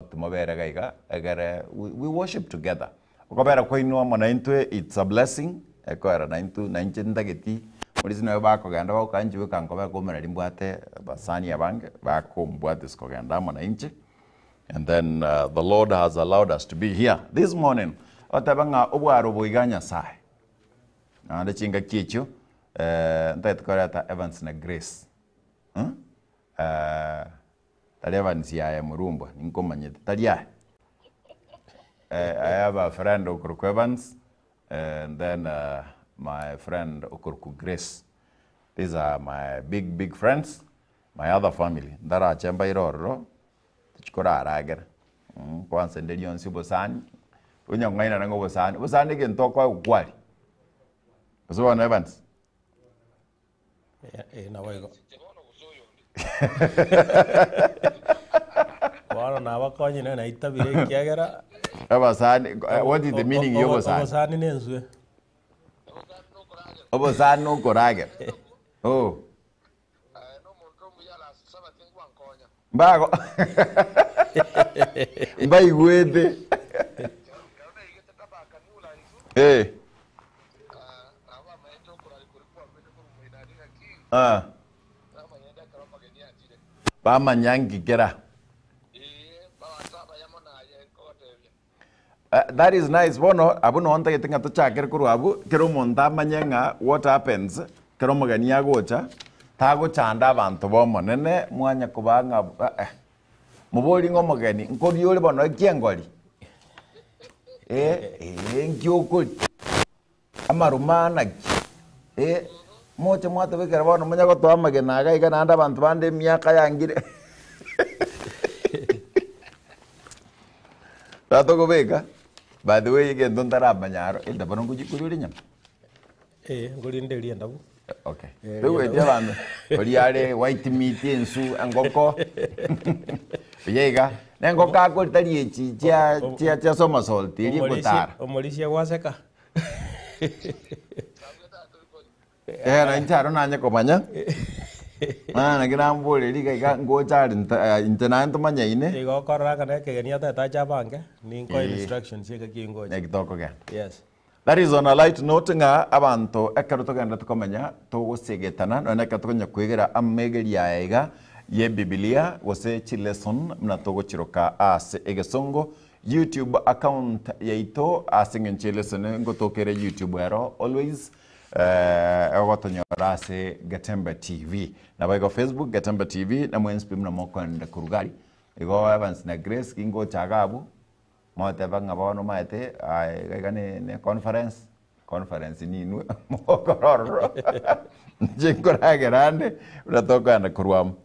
Timobere iga iga egere we worship together. Okobera kwaino amo naintwe it's a blessing ekoera naintwe nainche ntageti more sinoe bakogenda bagoka inche bweka nkobera koumera riria mbwate abasani abange bakombwatisia kogenda amo nainche and then the Lord has allowed us to be here this morning otebe ng'a obwaro obo iga Nyasaye naende chingaki echio ntagete koreta Evans na Grace Tari Evans aye Murumbwa, ninkomanyete, tari aye. Eh, I have a friend okorokwa Evans and then uh, my friend okorokwa Grace. These are my big big friends, my other family. Ndarache mbaire ororo, tichikoraragera. Mm, kwanza inde rionsi obosani, onye kong'ainana ng'a obosani, obosani egento okoegwa kwari. Gose bono Evans? Eh, nabo igo. Bono nabakonyire naitabire ekiagera Abasani, eh, what is the meaning ya obosani? Obosani na enswe. Obosani na okoragera. Oh. Mbago mbaigwete. Eh. Ah. Bamanya ngikera. Eh, that is nice bono abwo noo ntagete ng'a tochakere korwa abwo kera omonto amanye ng'a what happens kera omogeni agocha tagochanda abanto ba omonene mwanya kobaa ng'a eh, eh. Mobori ng'a omogeni nkoria ore bono ekia engori eh, eh, nki okoria amaruma naki eh, moche mwatobekera bono monya gotoa amagena iga iga naende abanto bande emiaka yangire Tatokobeka, by the way egento ntaramanya aro, enda bono ngochia koria ore enyama? Eh, nkorinde eria endabu. Okay. Eh, Toigweti abanto oria are white meat ensu engoko buya iga na engoko akori tari echi chia chia chia somersault eria egotara. Omorisia gwaseka. Eh, na inche aro nanye komanya Ah, naki namboreri iga iga ngocha are nta- eh, inche naye ntomanyaine Igo okorora ng'a na ekegeni atagete ache abange, ninkoe Eh. instructions engaki ingocha. naki tokogenda. Yes. That is on a light note ng'a abanto ekero togenderete komenya togosegetana nonya ekero tokonya kwegera amegeri aya iga ye Ebibilia gose chilesson buna togochiroka ase egesongo YouTube account yaito ase eng'encho elesson ngotoka ere YouTube ero always eh, ogotonyora ase Getembe TV nabo igo Facebook Getembe TV na mwensi pi buna mokoenda korwa gari igo Evans na Grace gingocha iga abwo Mogoteba ng'a bono omanyete aye iga iga ne ne conference, conference ninwe mogokora ororo inche nkoragera ande buna tokogenda korwa amo.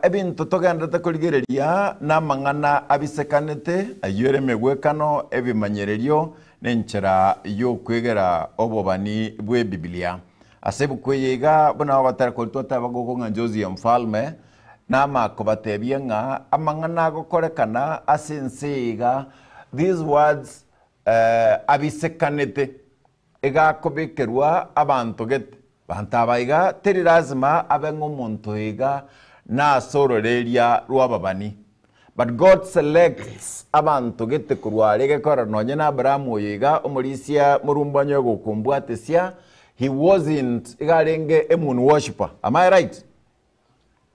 Ebinto togenderete korigereria na amang'ana abisekanete, ayio ere emegwekano, ebimanyererio, na enchera y'okwegera obobani bw'Ebibilia. Ase ebuku eye iga, buna ogotera koria twateba gokong'a ng'a Njozi ya Mfalme, Namakobatebia ng'a amang'ana agokorekana ase ense eye iga, these words abisekanete, iga akobekerwa abanto gete. Banto aba iga teri lazima abe ng'a omonto iga nase ororeria rw'ababani. But God selects abanto gete korwa aria gekorera nonye na Abrahamu oyo iga omorisia morumbanyo egokombwatesia, he wasn't iga arenge a moon worshipper. Am I right?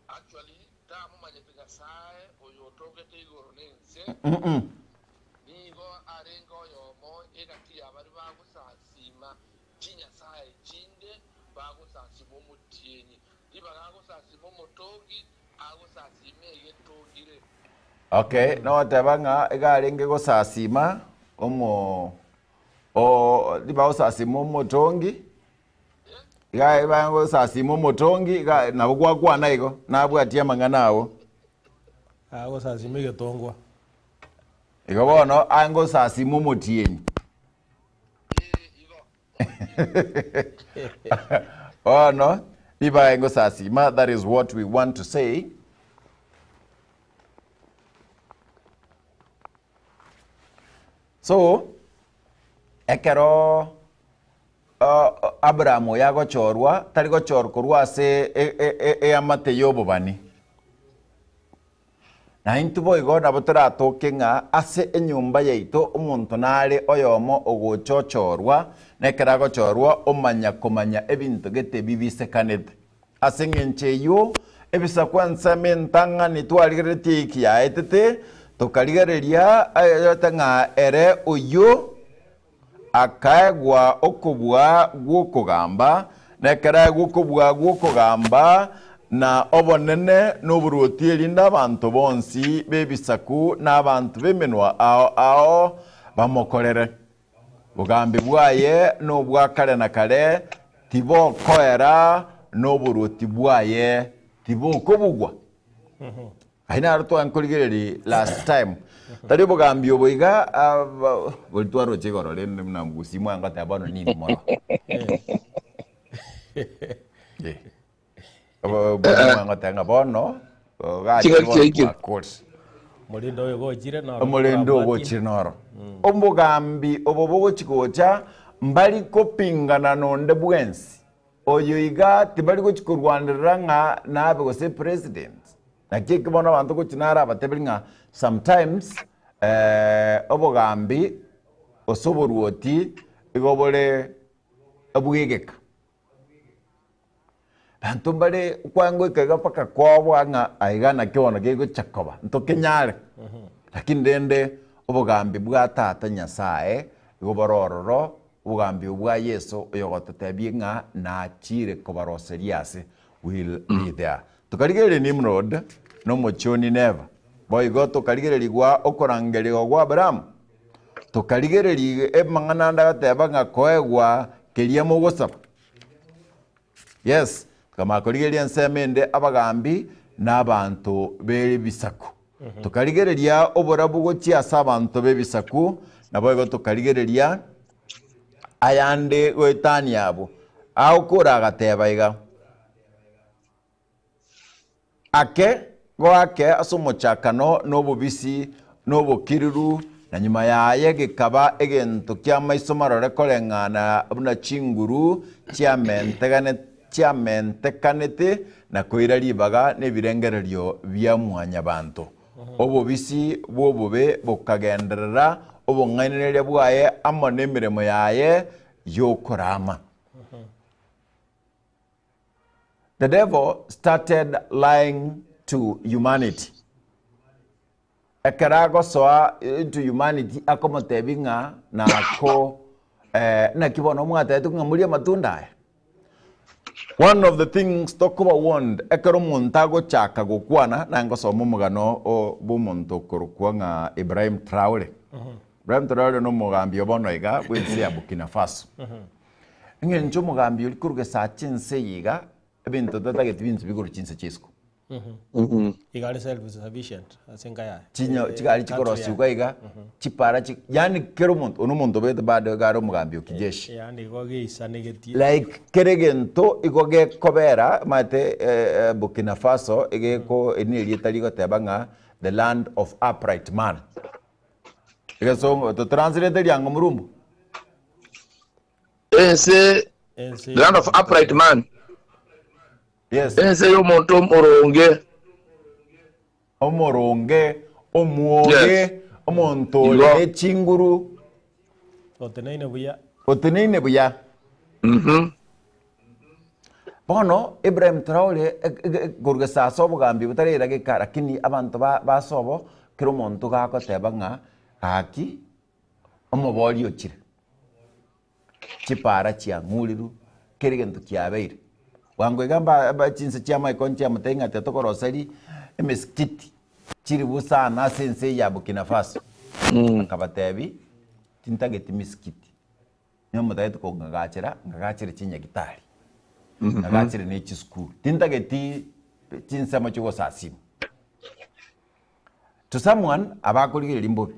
Actually tamomanyete Nyasae oyo otongete igoro na ense, nigo arenge oyomo egati ya baria bagosasiima chinyasae chinde, bagosasiima omotienyi, ribaga agosasiima omotongi, agosasiima egetongire. Okay, nogoteba ng'a iga arenge gosasiima omo o ribaga gosasiima omotongi Iga bagosasima omotongi, iga nabo gwakwana igo, nabwatie amang'ana ao. Agosasima egetongwa. Igo bono angosasima omotienyi. Bono ribaga ngosasima, that is what we want to say. So, ekero Abrahamu oyo agochorwa, tari gochorwa korwa ase eamate y'obobani. Na intwe boigo nabo toratoke ng'a ase enyomba yaito omonto nare oyomo ogocha ochorwa, na ekero agochorwa omanya komanya ebinto gete bibisekanete. Ase engencho eyio, ebisaku ensemo entang'ani twarigereretie eiki yaetete, tokarigereria ayete ng'a ere oyio akaegwa okobua gw'okogamba, na ekero aegwa okobua gw'okogamba, na obonene, na oboruoti, erinde abanto bonsi b'ebisaku na abanto b'emenwa ao ao bamokorere. Bogambi bwaye nobwa kare na kare, tibokoera, na oboruoti bwaye tibokobugwa. Aye naro twankorigereria last time. Tari obogambi obo iga ah, ba- bori twaroche igoro rende buna mgusii mwangoteba bono nini moro. Eh. Obo- bori mwangoteba ng'a bono gachire Chingaki bono chiaikire. twakore. Omorende oyo gochire noro Omorende torabwatie. ogochire noro. Obogambi obo bogochi gocha mbari kopingana nonde bwensi. Oyo iga tibari gochi korwanerera ng'a nabe gose president. Naki eki bono abanto gochi naro abatebiri ng'a sometimes eh, obogambi gose oboruoti igo bore bwegeka. Abanto mbare kwangoika iga mpaka koboa ng'a aiga naki bono kegocha koba, ntokenyare. Lakini rende obogambi bwa Tata Nyasaye igo bore ororo, Obogambi obwo bwa Yeso oyogototebia ng'a nachire kobaroseria ase, will be there. Tokarigereria Nimrod na omochie o Nineva. Boigo tokarigererigwa okorangerigwa gwa Abrahamu. Tokarigereria amang'ana ande agateba ng'a koegwa keria mogosaba. Yes, tokamanya korigereria ensemo ende abagambi na abanto b'ebisaku. Tokarigereria oborabu gochia ase abanto b'ebisaku, naboigo tokarigereria ayande goetania abwo. Agokora agateba iga, Ake goake ase omochakano na obobisi na obokiriru, na nyuma yaye gekaba egento ki'amaiso marore koreng'ana buna chinguru chiamentekanete na koira ribaga nebirengererio bia mwanyabanto. Obobisi bw'obobe bokagenderera obong'ainereria bwaye amo nemeremo yaye y'okorama. The devil started lying to humanity. Ekero agosoa into humanity akomotebia ng'a nako eh, naki bono mwatebete ng'a morie amatunda aya. One of the things tokoba warned ekero omonto agochaka gokwana naye ngosoma omogano o bwa omonto okorokwa ng'a Ibrahim Traore. Ibrahim Traore na omogambi o bono iga bwa ense ya Burkina Faso. Eng'encho omogambi oria korwa gesacha ense eye iga, ebinto tatageti binto bigoro chinse chia isiko. Iga are self sufficient ase enka yaye. Chinyo Eh, chigari country chikorosiwa yaye. iga, chipara chi yaani kera omonto, one omonto obegete bado iga are omogambi o kijeshi. Yaani igo geisanegetie. Like kera egento igo gekobera, omanyete eh, eh, Burkina Faso egeko eri na erieta rigoteba ng'a the land of upright man. Egesongo totranslate riango murumbu. Ense, Ense the land of upright man. Yes. Ense y'omonto omoronge. Omoronge, omwoge, Yes. omonto ore Igo. ne chinguru, Oteneine buya. oteneine buya. Mhm. Bono Ibrahim Traore e- e- e- korwa ase obogambi botarera geka lakini abanto ba basobo kera omonto gagoteba ng'a gaki omobori ochire. Chipara chiang'uriru, kera egento kiabeire. Bwango iga mba mba chinse chia maiko nchiamotebia ng'a tiga tokoroseri emesikiti chiribu sana ase ense eye ya Burkina Faso. Akabatebia, tintageti misikiti, nigo motagete kong'agachera, ng'agachere chinyagitari, ng'agachere ne chisukuru, tintageti chinsemo chiogosasima. To someone, abakorigereria mbobe.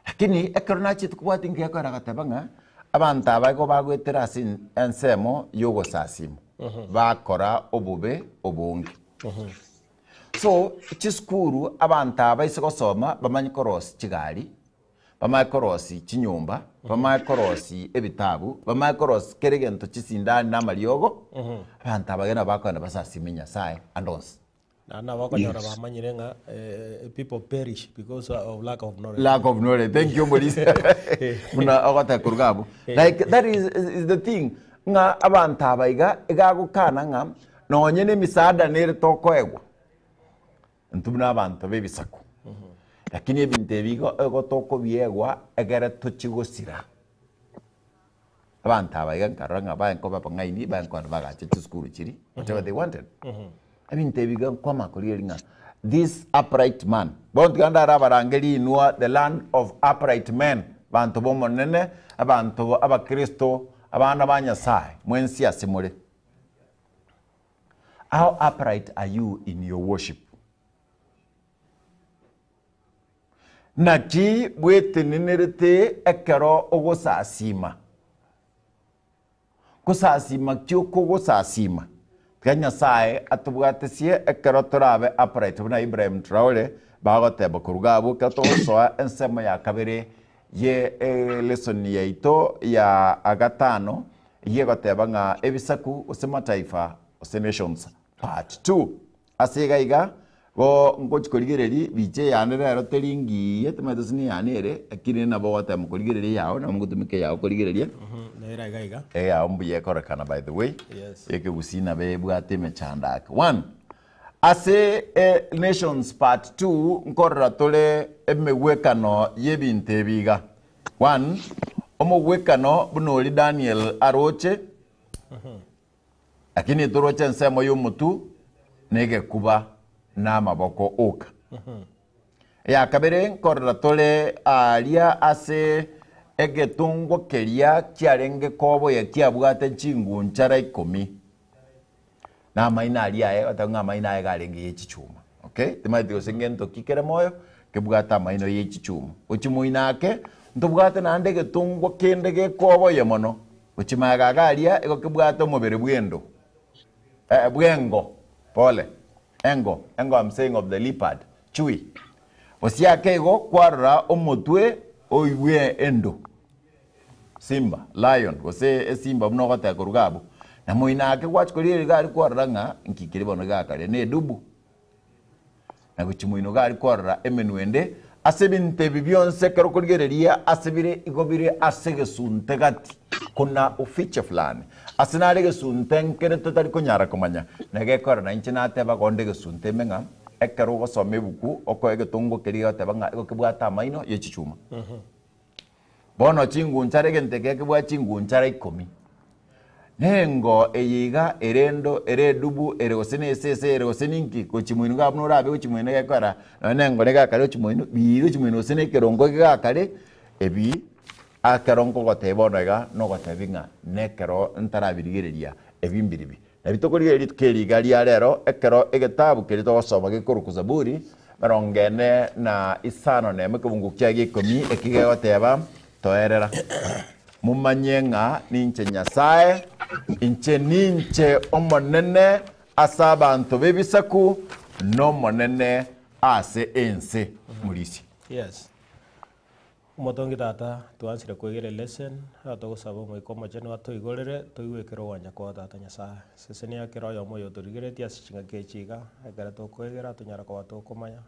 Lakini ekero nachete kobwatia inki gekogera agateba ng'a abanto aba igo bagoetera ase en- ensemo y'ogosasima, bakora obobe obonge. So, chisukuru abanto aba ase gosoma bamanye korosia chigari, bamanye korosia chinyomba, bamanye korosia ebitabu, bamanye korosia kera egento chisindani na amariogo, abanto aba gena bakogenda basasime Nyasaye ande onsi. Naende nabo okonyora Yes. bamanyire ng'a eh, people perish because of lack of knowledge. Lack of knowledge. Thank you, Maurice. Buna ogoteba koruga abwo. Like that is the thing ng'a abanto aba iga egagokana ng'a nonye na emisaada nere tokoegwa intwe buna abanto ba ebisaku. Lakini ebinto ebi igo igo tokobiegwa egere tochie gosira. Abanto aba iga nkarora ng'a baye nkoba abang'aini, baye nkobana bagacha chisukuru chiria, whatever they wanted. Ebinto ebi iga nkwama korigereria ng'a this upright man, bono tiga ndarabarangerie inwe the land of upright men, abanto b'Omonene, abanto abakristo, abana ba Nyasaye, mwensi ase more. How upright are you in your worship? Naki bwetenenerete ekero ogosasiima? Gosasiima ki okogosasiima? Tiga Nyasae atobwatesie ekero torabe upright buna Ibrahim Traore bagoteba koruga abwo ekero togosoa ensemo ya kabere ye elesson yaito ya gatano eyio egoteba ng'a ebisaku gose mataifa gose nations part 2. Ase iga iga, bo ngochi korigereria bicha eyane rero teri ngiya, timanyeti gose neyane ere, lakini nabo ogotema korigereria eyao, nabo ngotumeka eyao korigereria. Nere iga iga. Eyao mbuya ekorekana by the way, Yes. ekegusii nabo ebwate emechando ake. One, ase eh, Nations part 2 nkorora tore emegwekano y'ebinto ebi iga. One, omogwekano buna oria Daniel aroche, Lakini toroche ensemo y'omotwe na egekuba na amaboko oka. Eya kabere nkorora tore aaria ase egetongwa keria kiarenge koboya kiabwate chingunchara ikomi, na amaino aria aye, bateba ng'a amaino aye garenge ye chichuma. Okay, timanyeti gose ngento ki kere moyo kebwate amaino ye chichuma. Gochia moino ake, ntobwate naende egetongwa kende gekoboyia mono, Gochia magega iga aria igo kebwate omobere bw'endo, eh, bw'engo, pole, engo, engo I'm saying of the leopard, chui. Gose ake igo kwarora omotwe oibwe endo, simba, lion, gose esimba buna ogoteba korwa iga abwo. Na moino ake gwachia korigereria iga aria kwarora ng'a nki keria bono gakaria, na edubu. Na gochia moino iga aria kwarora emenwa ende, ase ebinto ebi bionsi ekero okorigereria ase bire igo bire ase egesunte gati, kuna ufiche fulani. Ase nare egesunte nkere totari konyara komanya, na gekora na inche nateba konde egesunte ime ng'a ekero ogosoma ebuku okoe egetongo keria gegoteba ng'a igo kebwate amaino ye chichuma. Bono chingunchara egento eke kebwate chingunchara ikomi. Nengo eye iga ere endo, ere edubu, ere gose ne esese, ere gose ninki, gochia moino iga buna orabe gochia moino gekora, nonya nengo niga ekare gochia moino, biire gochia moino gose na ekerongo gegakare, ebi ekero nkogotebia bono iga, nogotebi ng'a nekero ntarabirigereria ebi mbiribi. Nabi tokorigereria rituko eri iga ria rero, ekero egetabu keria togosoma gekorokwa Zaburi, emerongo ene na isano nemo ekebungo kia gia ikomi, eki gegoteba, Toerera, momanye ng'a ninche Nyasae, inche ninche Omonene ase abanto b'ebisaku, na Omonene ase ense. Morisia. Yes. Omotongi Tata, twansire kwegera elesson, aa togosaba Omoika Omochenu atoigorere, toigwe ekero ogwancha kwao Tata Nyasae. Sesenia kera oyomo oyotorigeretie ase chingaki echi iga, ekero tokoegera tonyare koba tokomanya,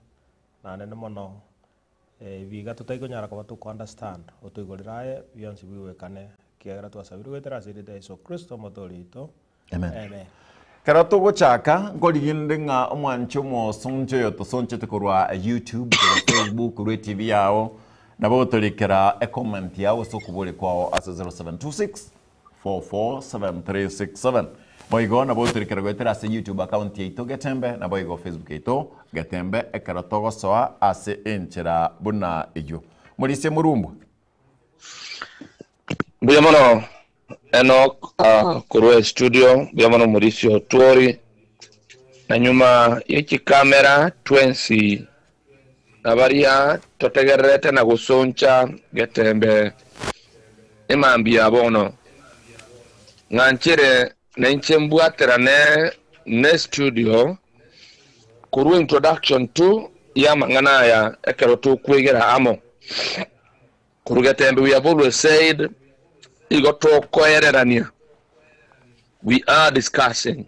naende mono ebi iga totari konyara koba toko understand, otoigorere aye bionsi bigwekane, ekiagera twasabire goetera ase erieta ria Yeso Kristo omotoori oito. Amen. Amen. Ekero togochaka, nkorigia inde ng'a omwanchi omosoncho oyo tosonchete korwa YouTube, korwa Facebook, korwa eTV yao, nabo ogotorikera ecomment yao gose okoboria kwao ase 0726 447367. Boigo nabo ogotorikera goetera ase YouTube account yaito Getembe, naboigo Facebook yaito Getembe ekero togosoa ase enchera buna eyio. Morisie Morumbwa. Mbuya mono Enock korwa estudio, mbuya mono Morisi Otwori, na nyuma ye chikamera twensi na baria totegererete na gosoncha getembe emambia bono. Ng'anchere nainche mbwaterane ne studio korwa introduction tu y'amang'ana aya ekero tokwegera amo. Korwa Getembe we have always said igo tokoererania, we are discussing.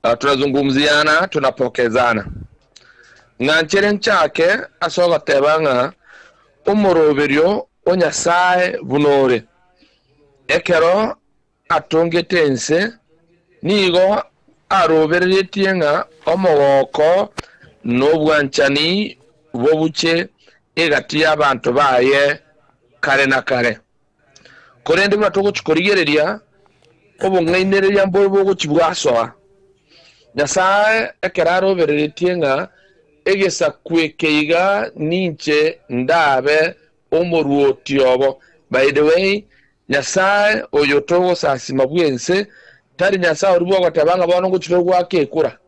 Tunazungumziana, tunapokezana. Ng'a nchere nchake ase ogoteba ng'a omoroberio o Nyasae buna ore, ekero atongete ense, nigo arobereretie ng'a omogoko na obwanchani bobuche egati y'abanto baye kare na kare. Korende buna togochia korigereria, obong'ainereria mbore bogochia bwasoa. Nyasae ekero arobereretie ng'a egesaku eke iga ninche ndabe omoruoti obo. By the way, Nyasae oyo togosasima bw'ense tari Nyasae oria bw'ogoteba ng'a bono ngochia togoaka ekura.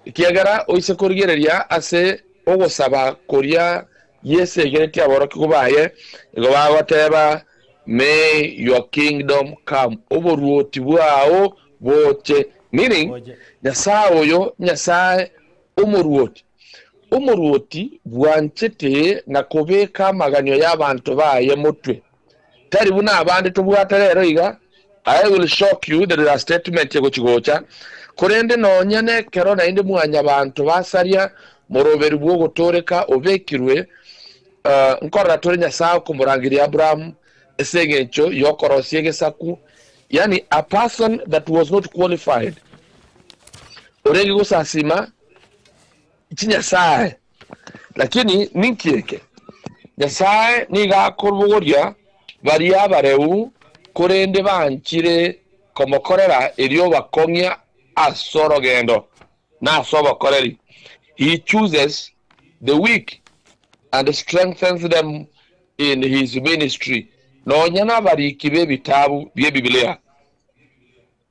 Ekiagera oise korigereria ase ogosaba koria Yeso egeretie aborokigwa baye, igo bagoteba, May your kingdom come, oboruoti bwao boche. Meaning, Boche. Nyasae oyo Nyasae omoruoti. Omoruoti bwanchete na kobeka amaganio y'abanto baye motwe. Tari buna abande tobwate rero iga, I will shock you, there is a statement egochi gocha, korende nonya nekero naende mwanyabanto basaria moroberi bw'ogotooreka obekirwe, nkorora tore Nyasae okomorangeria Abraham ase engencho y'okorosia egesaku, yaani a person that was not qualified, orenge gosasima chinyasae. Lakini ninki eke? Nyasae nigo akobogoria baria abareu, korende banchire komokorera erio bakong'ia ase orogendo na ase obokoreri. He chooses the weak and strengthens them in his ministry. Nonya nabariki b'ebitabu bi'Ebibilia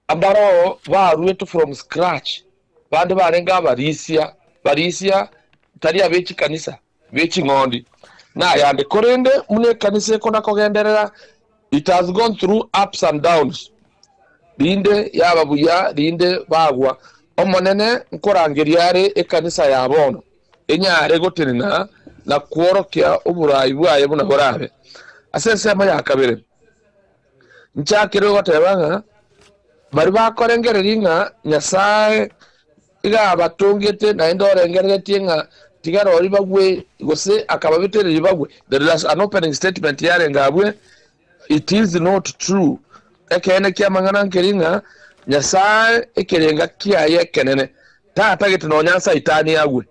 Mbaroo baruete from scratch, bande barenge abarisia, barisia tari abe chikanisa, be ching'ondi, na ayande. Korende buna ekanisa ekona kogenderera, it has gone through ups and downs, rinde yaba buya, rinde bagwa. Omonene nkorangeria are ekanisa ya bono enyare gotenena na kworokia oborai bwaye buna borabe. Ase ensemo ya kabere, Nchakire goteba ng'a baria bakorengereria ng'a Nyasae iga abatongete naende orengereretie ng'a tiga rori bagwe gose akababetereria bagwe, there is an opening statement yarenge abwe, it is not true. Ekeene ki'amang'ana nkeri ng'a Nyasae ekerenga kiaye ekenene tatagete nonya Saitani agwe.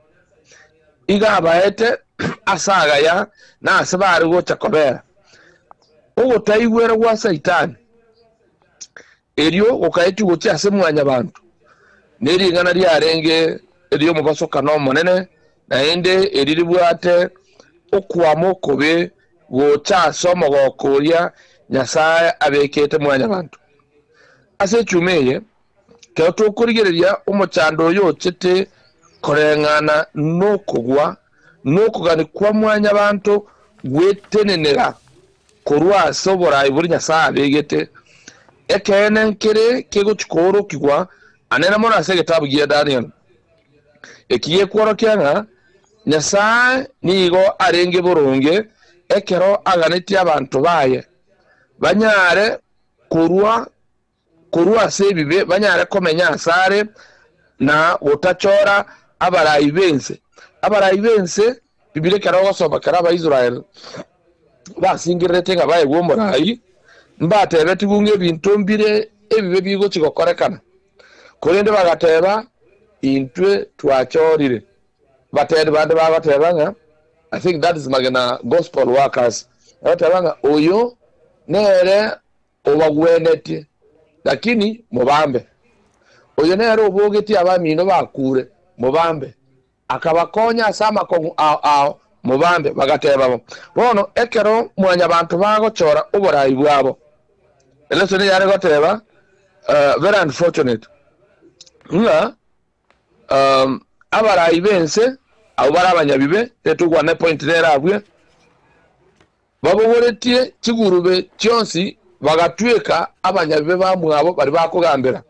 Iga abaete ase agaya na ase bare gocha kobera. Ogotaigwera gwa Saitani, erio gokaetigwa gochia ase mwanyabanto, ne ring'ana riarenge eri'omobasokano omonene, naende eri ribwate okwama okobe gocha ase omogoko oria Nyasae abekete mwanyabanto. Ase echuma eye, ekero tokorigereria omochando oyo ochete koreng'ana nokogwa nokogania kwa mwanyabanto gwetenenera korwa ase oborai boria Nyasae abegete, ekeene nkere kegochia koorokigwa anene mono ase egetabu gia Daniel. Eki gekworokia ng'a Nyasae nigo arenge boronge ekero aganetie abanto baye banyare korwa korwa ase ebibe banyare komenya asare na gotachora abarai b'ense. Abarai b'ense, Bibilia ekero ogosoma ekero Abaisrael basingererete ng'a baegwe omorai, mbatebetigwe ng'a ebinto mbire ebibe bigochia gokorekana, korende bagateba, Intwe twachorire. Batebi bande bagoteba ng'a, I think that is Magena Gospel Workers, bagoteba ng'a oyo nere Obagwenetie, lakini mobambe. Oyo nere obogetie abamino bakure, mobambe. Akabakonya ase amakong'u ao ao, mobambe. Bagateba bo. Bono ekero mwanyabanto bagochora oborai bwabo, elesson eyare goteba, very unfortunate, ng'a abarai b'ense, abwo bare abanyabibe, tetogwana epoint nere abwe, Babogoretie chigurube chionsi bagatweka abanyabibe bamwabo baria bakogambera.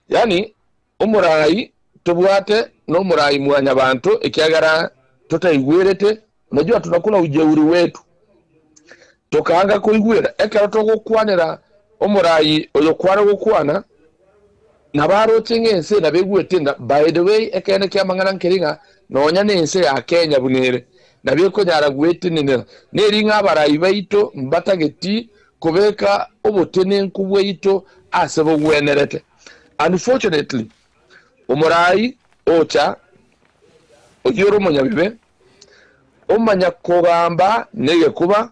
Yaani omorai tobwate nomorai mwanyabanto ekiagera totaigwerete, unajua tunakula ujeuri wetu. Tokaanga koigwera ekero togokwanera omorai oyo kware gokwana. Nabaroche ng'a ense nabo egwete enda. By the way, ekeene ki'amang'ana nkeri ng'a nonya nense ya Kenya buna ere, nabo ekonyara gwetenenera. Neri ng'a abarai baito mbatageti kobeka obotenenku bwaito ase bogwenerete. Unfortunately, omorai ocha oyio ore omonyabibe, omanya kogamba negekuba,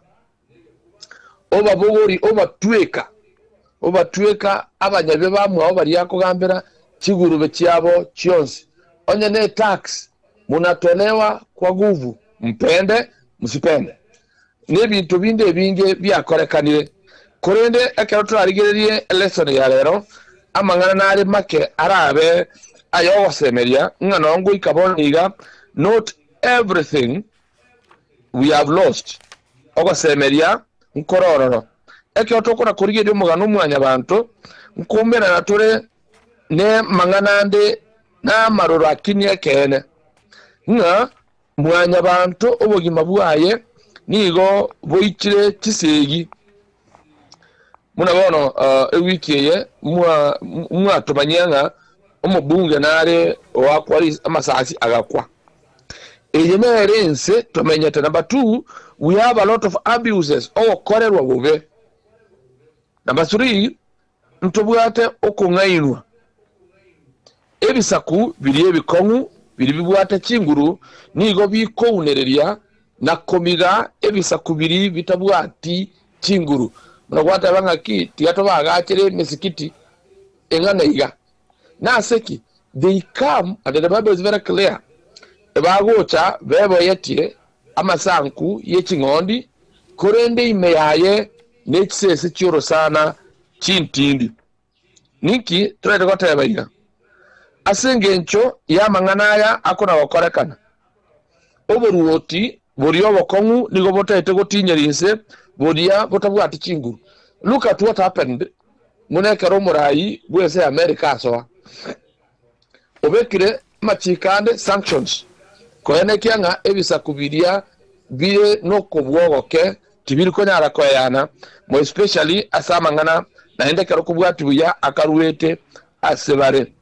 obabogori obatweka, obatweka abanyabibe bamwabo baria akogambera chigurube chiabo chionsi. Onye ne tax munatolewa kwa guvu, mpende msipende. Nebinto binde ebinge biakorekanire. Korende ekero torarigererie elesson ya rero, amang'ana nare make arabe ayogosemeria ng'a noo ngoika bono iga, not everything we have lost, ogosemeria nkore ororo. Ekero tokona korigereria omogano o mwanyabanto, nkoumerana tore nemang'ana ande na amaroro akinie ekeene, ng'a mwanyabanto obogima bwaye nigo boichire chisegi. Buna bono ewiki eye mwatomanyia ng'a omobunge nare oakwa amasasi agakwa. Eye nere ense tomenyete. Number 2, we have a lot of abuses, ogokorerwa bobe. Number 3, ntobwate okong'ainwa. Ebisaku biria ebikong'u biria bibwate chinguru nigo bikounereria na komiga ebisaku biria bitabwati chinguru. Buna gwateba ng'aki, tiga tobaagachere emesikiti eng'ana iga. Nase ki? They come, and the Bible is very clear, bagocha beboyetie amasanku ye ching'ondi, korende ime yaye nechisese chi'orosana chintindi. Ninki torete goteba iga? Ase engencho y'amang'ana aya akona-gokorekana, oboruoti boria obokong'u nigo botaete gotinyeria inse boria botabwati chinguru. Look at what happened buna ekero omorai bw'ense ya America asoa. Obekire amachiko ande, sanctions, koenekia ng'a ebisaku biria bire nokobua ogoke tibiri konyara koeyana, more especially ase amang'ana naende ekero kobwati buya akaruete ase bare.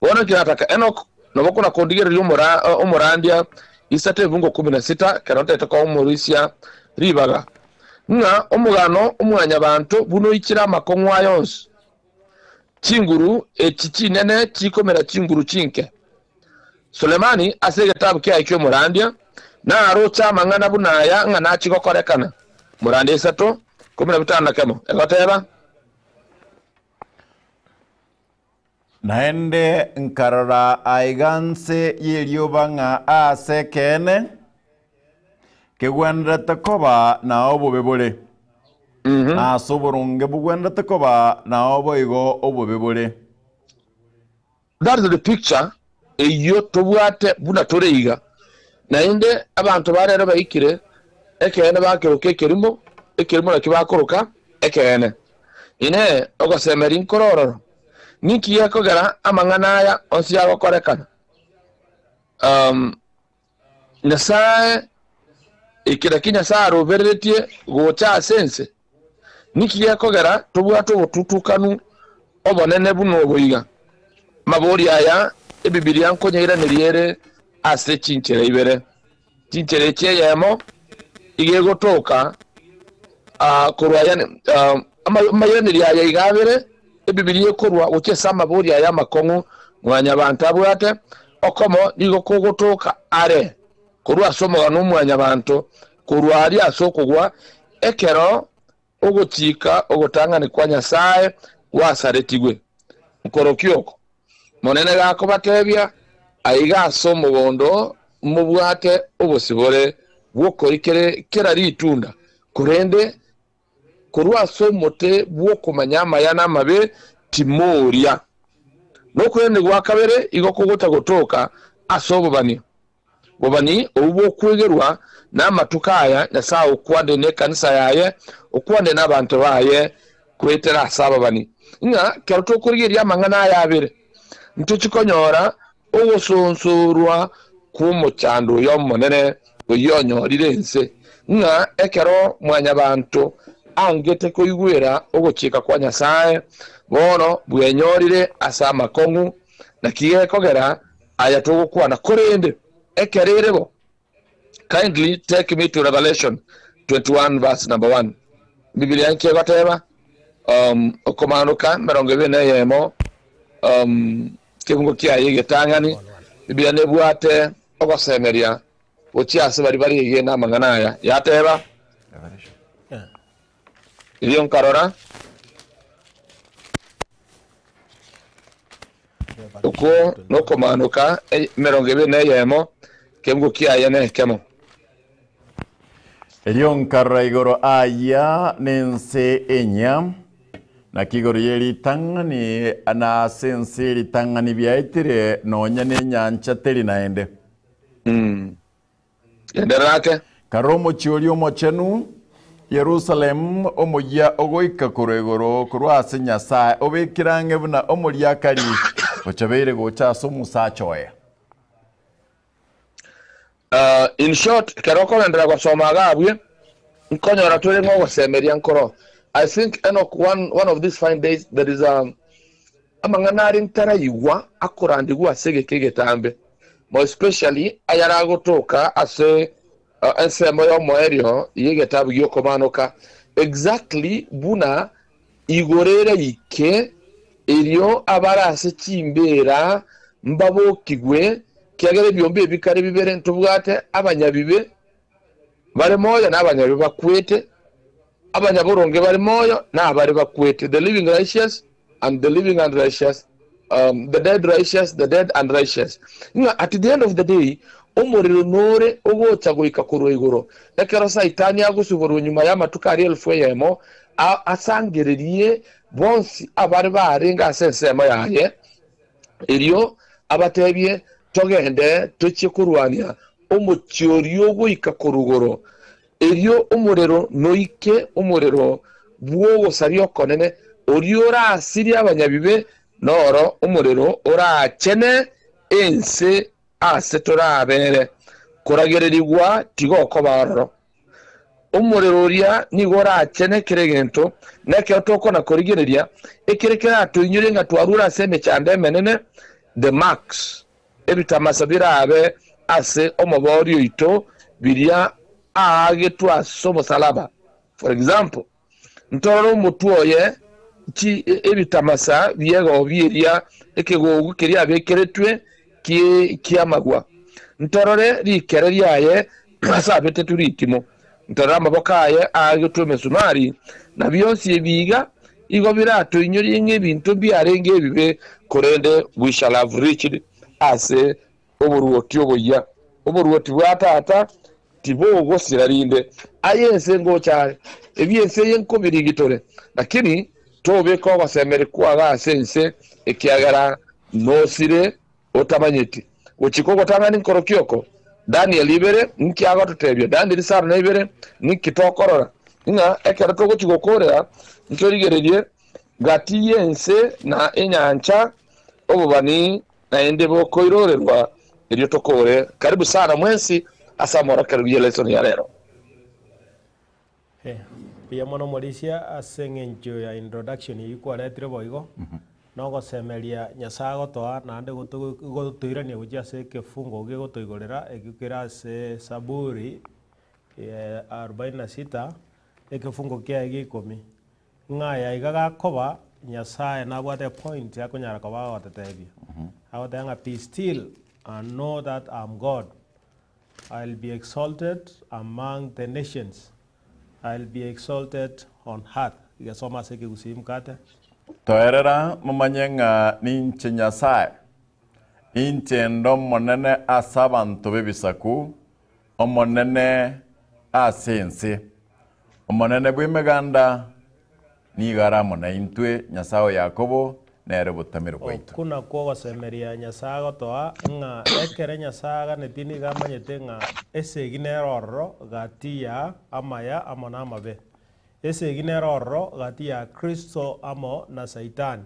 Bono inki nataka Enock nabo kona kondigereria omora omorandia isato ebungo kumi na sita ekero ntaete komorisia ribaga, ng'a omogano o mwanyabanto buna oichire amakong'u aya onsi, chinguru echi chinene chikomera chinguru chinke. Sulemani ase egetabu kiaye ki'omorandia naroche amang'ana buna aya ng'a nachie gokorekana, Morandia isato, 15, egoteba. Naende nkarora aiga nse y'erioba ng'a aase ekeene kegwenerete koba nao obobe bore, na ase oboronge bogwenerete koba nao boigo obobe bore. That is the picture eyio tobwate buna tore iga. Naende abanto ba rero baikire ekeene bakeroka ekerimo, ekerimo nakio bakoroka ekeene. Inee! Ogosemeria nkore ororo? Ninki gekogera amang'ana aya onsi agokorekana? Um, Nyasae, eke nakio Nyasae arobereretie gocha ase ense? Ninki gekogera tobwate obotutukanu obonene buna obo iga? Amabori aya Ebibilia nkonyairaneria ere ase chinchera ibere. Chinchera echi eyemo iga egotoka korwa yani amairanerio aya iga abere, Ebibilia ekorwa gochia ase amabori aya amakong'u Mwanyabanto abwate, okomo nigo kogotoka are korwa ase omogano o Mwanyabanto korwa aria ase okogwa, ekero ogochika ogotang'ani kwa Nyasae gwasaretigwe. Nkorokia oko, Monene gakobatebia, Aiga ase omogondo mobwate obosibore bw'okorikera kera ritunda, korende korwa ase omote bw'okomanya amaya na amabe timoria. Nokoirania gwa kabere igo kogocha gotoka ase obobani. Bobani obwo bw'okwegerwa namatuko aya Nyasae okwanire nekanisa yaye, okwanire nabanto baye goetera ase ababani, ng'a kero tokorigereria amang'ana aya abere, ntochi konyora ogosonsorwa kw'omochando oyo omonene oyio onyorire ense, ng'a ekero mwanyabanto angete koigwera ogochika kwa Nyasae, bono bwenyorire ase amakong'u, naki gekogera aya togokwana. Korende ekero ere bo, kindly take me to Revelation 21 verse number 1. Bibilia nki egoteba? Okomaanoka 21, kebungo kiaye egetang'ani, Bibilia nebwate ogosemeria gochia ase baria baregene amang'ana aya. Yateba, Erio nkarora, okwo nokomaanoka 21, kebungo kiaye nekemo. Erio nkarora igoro aya nense enyia, naki igoro ye ritang'ani na ase ense ye ritang'ani biaetire, nonya nenyancha teri naende. Genderera ake. Karora omochie oria omochenu, Yerusalemu, omoyia ogoika korwa igoro korwa ase Nyasae, obekire ang'e buna omoriakari ochabeire gocha ase omosacha oye. In short, ekero okogenderera gosoma iga abwo, nkonyora tore ng'a ogosemeria nkoro. I think Enoch one, one of these fine days there is a amang'ana are ntaraigwa akorandigwa ase egeka egetambe, more especially ayaragotoka ase ensemo y'omoerio y'egetabu gi'okomanoka, exactly buna Igoro eraike, erio abare ase chimbeera mbabokigwe, ekiagera ebiombe ebi kare bibere ntobwate abanyabibe bare moyo na abanyabibe bakwete, abanyaboronge bare moyo na abare bakwete, the living righteous and the living unrighteous, the dead righteous, the dead unrighteous. Ng'a at the end of the day, omorero nore ogocha goika korwa igoro, ekero Saitani agosuborwa nyuma y'amatuko aria elfu eyemo, asangererie bonsi abare barenge ase ensemo yaye, erio abatebie, Togende tochie korwania omochie oria ogoika korwa igoro, erio omorero noike, omorero bw'ogosaria okonene, oria orasirie abanyabibe, noro omorero orachene ense aase torabere, koragererigwa tigokoba ororo. Omorero oria nigo orachene kera egento, na ekero tokona korigereria, ekere keratoinyore ng'a twarure ase emechando emenene, the marks, ebitamasa birabe ase omobori oito biria aagetwe ase omosalaba. For example, ntorore omotwe oye chi ebitamasa bi'egobi eria ekegogo keria abekeretwe ki'amagwa. Ntorore rikere riaye ase abetetwe ritimo, ntorore amaboko aye aagetwe emesumari, na bionsi ebi iga igo biratoinyorie ng'a ebinto mbiarenge ebibe, korende we shall have reached ase oboruoti oboyia. Oboruoti bwa Tata tibogosira rinde. Aye ense ngocha are, ebi ense eye nkobirigitore, lakini tobeka ogosemeria kwago ase ense, ekiagera nosire otamanyeti. Gochika ogotang'ani nkorokia oko, Daniel ibere, ninki agototebia? Daniel isano na ibere, ninki tokorora? Ng'a ekero togochia gokoorera, ntorigererie gati y'ense na enyancha obobani naende bokoirorerwa, erio tokoore. Karibu sana mwensi ase amorokererio y'elesson ya rero. Mbuya mono Morisia ase eng'encho ya introduction eyio kwaretire boigo, na ogosemeria Nyasae agotoa naende gotoirania gochia ase ekefungo gegotoigorera ekio kere ase Saburi ya arubaini na sita, ekefungo kiaye gia ikomi. Ng'a aya iga gakoba, Nyasae nabwate epoint akonyara koba agototebia. Agoteba ng'a be still and know that I am God. I'll be exalted among the nations, I'll be exalted on earth. Igesoma ase ekegusii mkate. Toerera momanye ng'a ninche Nyasae, inche nde omonene ase abanto b'ebisaku, omonene ase ense. Omonene bw'Emeganda nigo are amo naintwe, Nyasae o Yakobo nere obotamero bwaito. Okwo nakwo ogosemeria Nyasae agotoa, ng'a ekere Nyasae aganetie nigo amanyete ng'a esegi nere ororo gati ya amaya amo namabe. Esegi nere ororo gati ya Kristo amo na Saitani.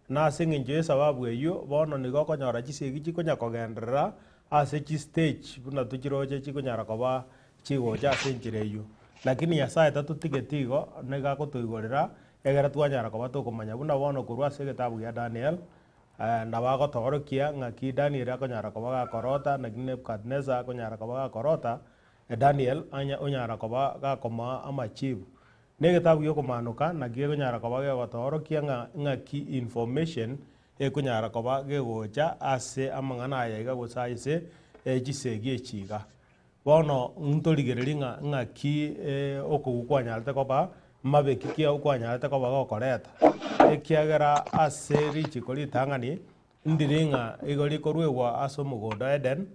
Na ase engencho y'esababu eyio, bono nigo okonyora chisegi chikonya kogenderera ase chistage buna tochiroche chikonyara koba chigocha ase enchera eyio. Lakini Nyasaye tatotigeti igo, nigo agotoigorera, egere twanyara koba tokomanya buna bono korwa ase egetabu gia Daniel, nabo agotoorokia ng'aki Daniel akonyara koba gakorota, naki Nebuchadnezzar akonyara koba gakorota, Daniel anya onyara koba gakomoa amachibu. Na egetabu gia okomanoka naki gekonyara koba gegotoorokia ng'a ng'aki information ekonyara koba gegocha ase amang'ana aya iga gose ase chisegi echi iga. Bono ntorigererie ng'a ng'aki okogwa kwanyarete koba, mabe ki ki kwanyarete koba gokoreta, ekiagera ase richiko ritang'ani, ndiri ng'a igo rikoruegwa ase omogondo o Eden,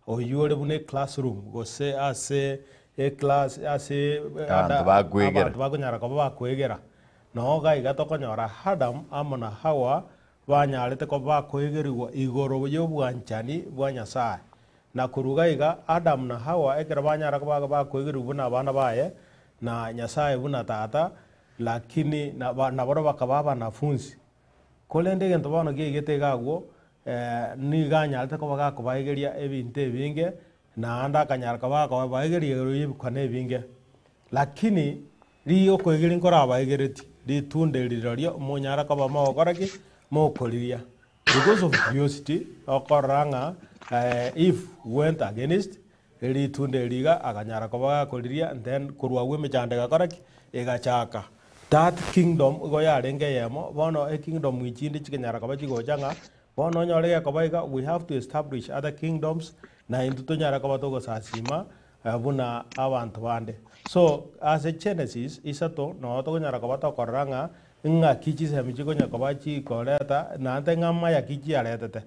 oywo ore buna eclassroom gose ase eclass ase Abanto bakwegera. abanto bakonyara koba bakwegera. Noo iga iga tokonyora Adam amo na Hawa banyarete koba bakoegerigwa igoro y'obwanchani bwa Nyasaye. Na korwa iga iga, Adamu na Hawa ekero banyara koba bakoegerigwa buna abana baye, na Nyasaye buna Tata, lakini nabarobwo bakaba abanafunsi. Korende egento bono kiaigete iga agwo, nigo anyarete koba gakobaegeria ebinto ebinge, naende akanyara koba gakobaegeria igoro y'ebikone ebinge. Lakini riria okoegeria nkorabaegeretie, ritunda eri rirorio monyare koba mogokora ki? Mokoriria. Because of curiosity, okorora ng'a Eve went against ritunda eri iga akanyara koba gakoriria then korwa agwo emechando egakora ki? Egachaka. That kingdom igo yarenge eyemo, bono ekingdom echinde chikanyara koba chigocha ng'a bono onyore gekoba iga we have to establish other kingdoms na intwe tonyare koba togosasima buna abanto bande. So ase Genesis isato noo tokonyara koba tokorora ng'a Ing'aki chisemi chikonya koba chikoreta, naende ng'a amaya ki chiaretete?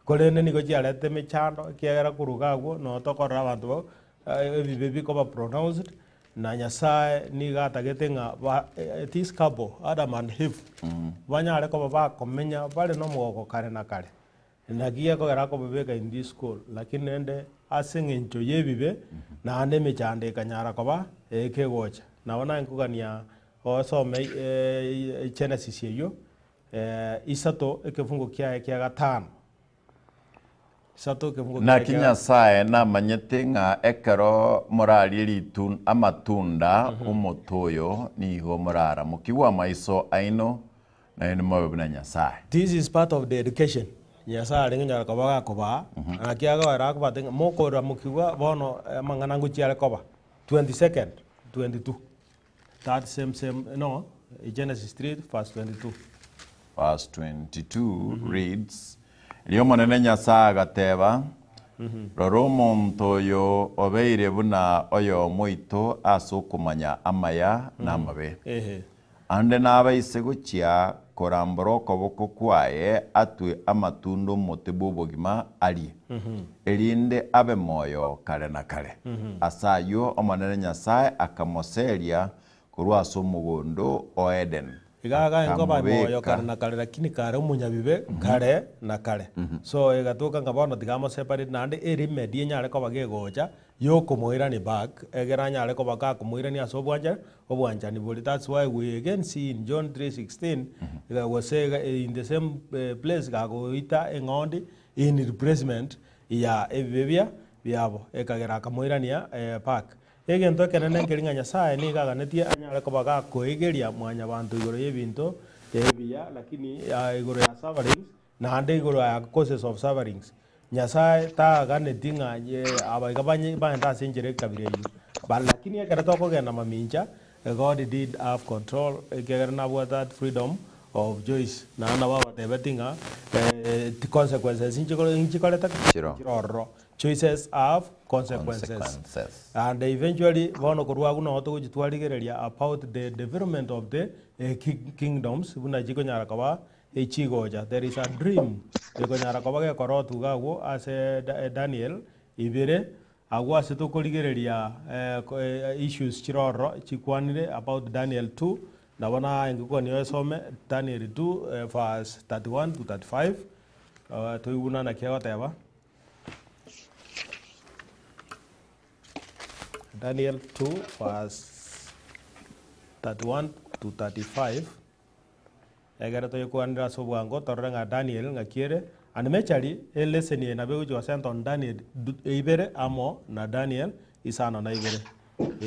Korende nigo chiaretete emechando, ekiagera korwa iga agwo noo tokorora abanto ebibe bikoba pronounced, na Nyasaye nigo atagete ng'a ba this couple, Adam and Eve, banyare koba bakomenya bare na omogoko kare na kare. Naki gekogera akobabeka in this school, lakini rende ase eng'encho y'ebibe naende emechando ekanyara koba ekegocha. Nabo naye nkogania osome Genesis eyio isato ekefungo kiaye kia gatano. Isato ekefungo kiaye Naki kia Nyasae namanyete ng'a ekero morarie ritun amatunda 'omote oyo, nigo moraramokigwe amaiso aino, Naende mobe buna Nyasae. This is part of the education Nyasae arenge onyara koba gakobaa, naki agoera akobate ng'a mokoramokigwa bono amang'ana ngochia are koba 22nd, 22 that same same no Genesis 3 verse 22. Verse 22 reads, Erio Omonene Nyasae agateba, Rora omonto oyo obeire buna oyomo oito ase okomanya amaya na amabe. Ehe. Ande nabaise gochia korambora okoboko kwaye atwe amatunda 'omote bw'obogima arie, erinde abe moyo kare na kare. Ase ayio Omonene Nyasae akamoseria korwa ase omogondo o Edeni, Iga agae nkoba moyo akamobeka. kare na kare, lakini kare omonyabibe kare na kare. So egatoka ng'a bono tiga amoseparate naende eremedy enyare koba gegocha yokomoirania back, egere anyare koba gakomoirania ase obwanchani obwanchani boria. That's why we again see in John 3:16 iga gose iga in the same place gagoita eng'ondi in replacement ya ebibe bia biabo, ekagera akamoirania back. Egento ekenene nkeri ng'a Nyasaye nigo aganetie anyare koba gakoegeria mwanyabanto igoro y'ebinto ebiya, lakini igoro ya sufferings, naende igoro ya causes of sufferings. Nyasae taganeti ng'a abaiga banye baende ase enchera ekabira eyio, but lakini ekero tokogenda mamincha, God did have control ekiagera nabwate that freedom of choice, naende nabo abatebeti ng'a consequences nchikore nchikorete ki? Chiro. Nchire ororo. Choices have consequences. Consequences. And eventually bono korwa agwo nabo togochi twarigereria about the development of the kingdoms buna chikonyara koba Echigocha, there is a dream, ekonyara koba gekorotwa iga agwo ase Daniel ibere, agwo ase tokorigereria issues chire ororo chikwanire about Daniel 2, nabo naye ngokwania osome Daniel 2 verse 31 to 35, toigwe buna naki egoteba. Daniel 2 verse 31 to 35. Ekero toyekwanire ase obwango, torore ng'a Daniel ng'aki ere, and mechari eleseni eye nabo egochia gosenta on Daniel ibere amo na Daniel isano na ibere.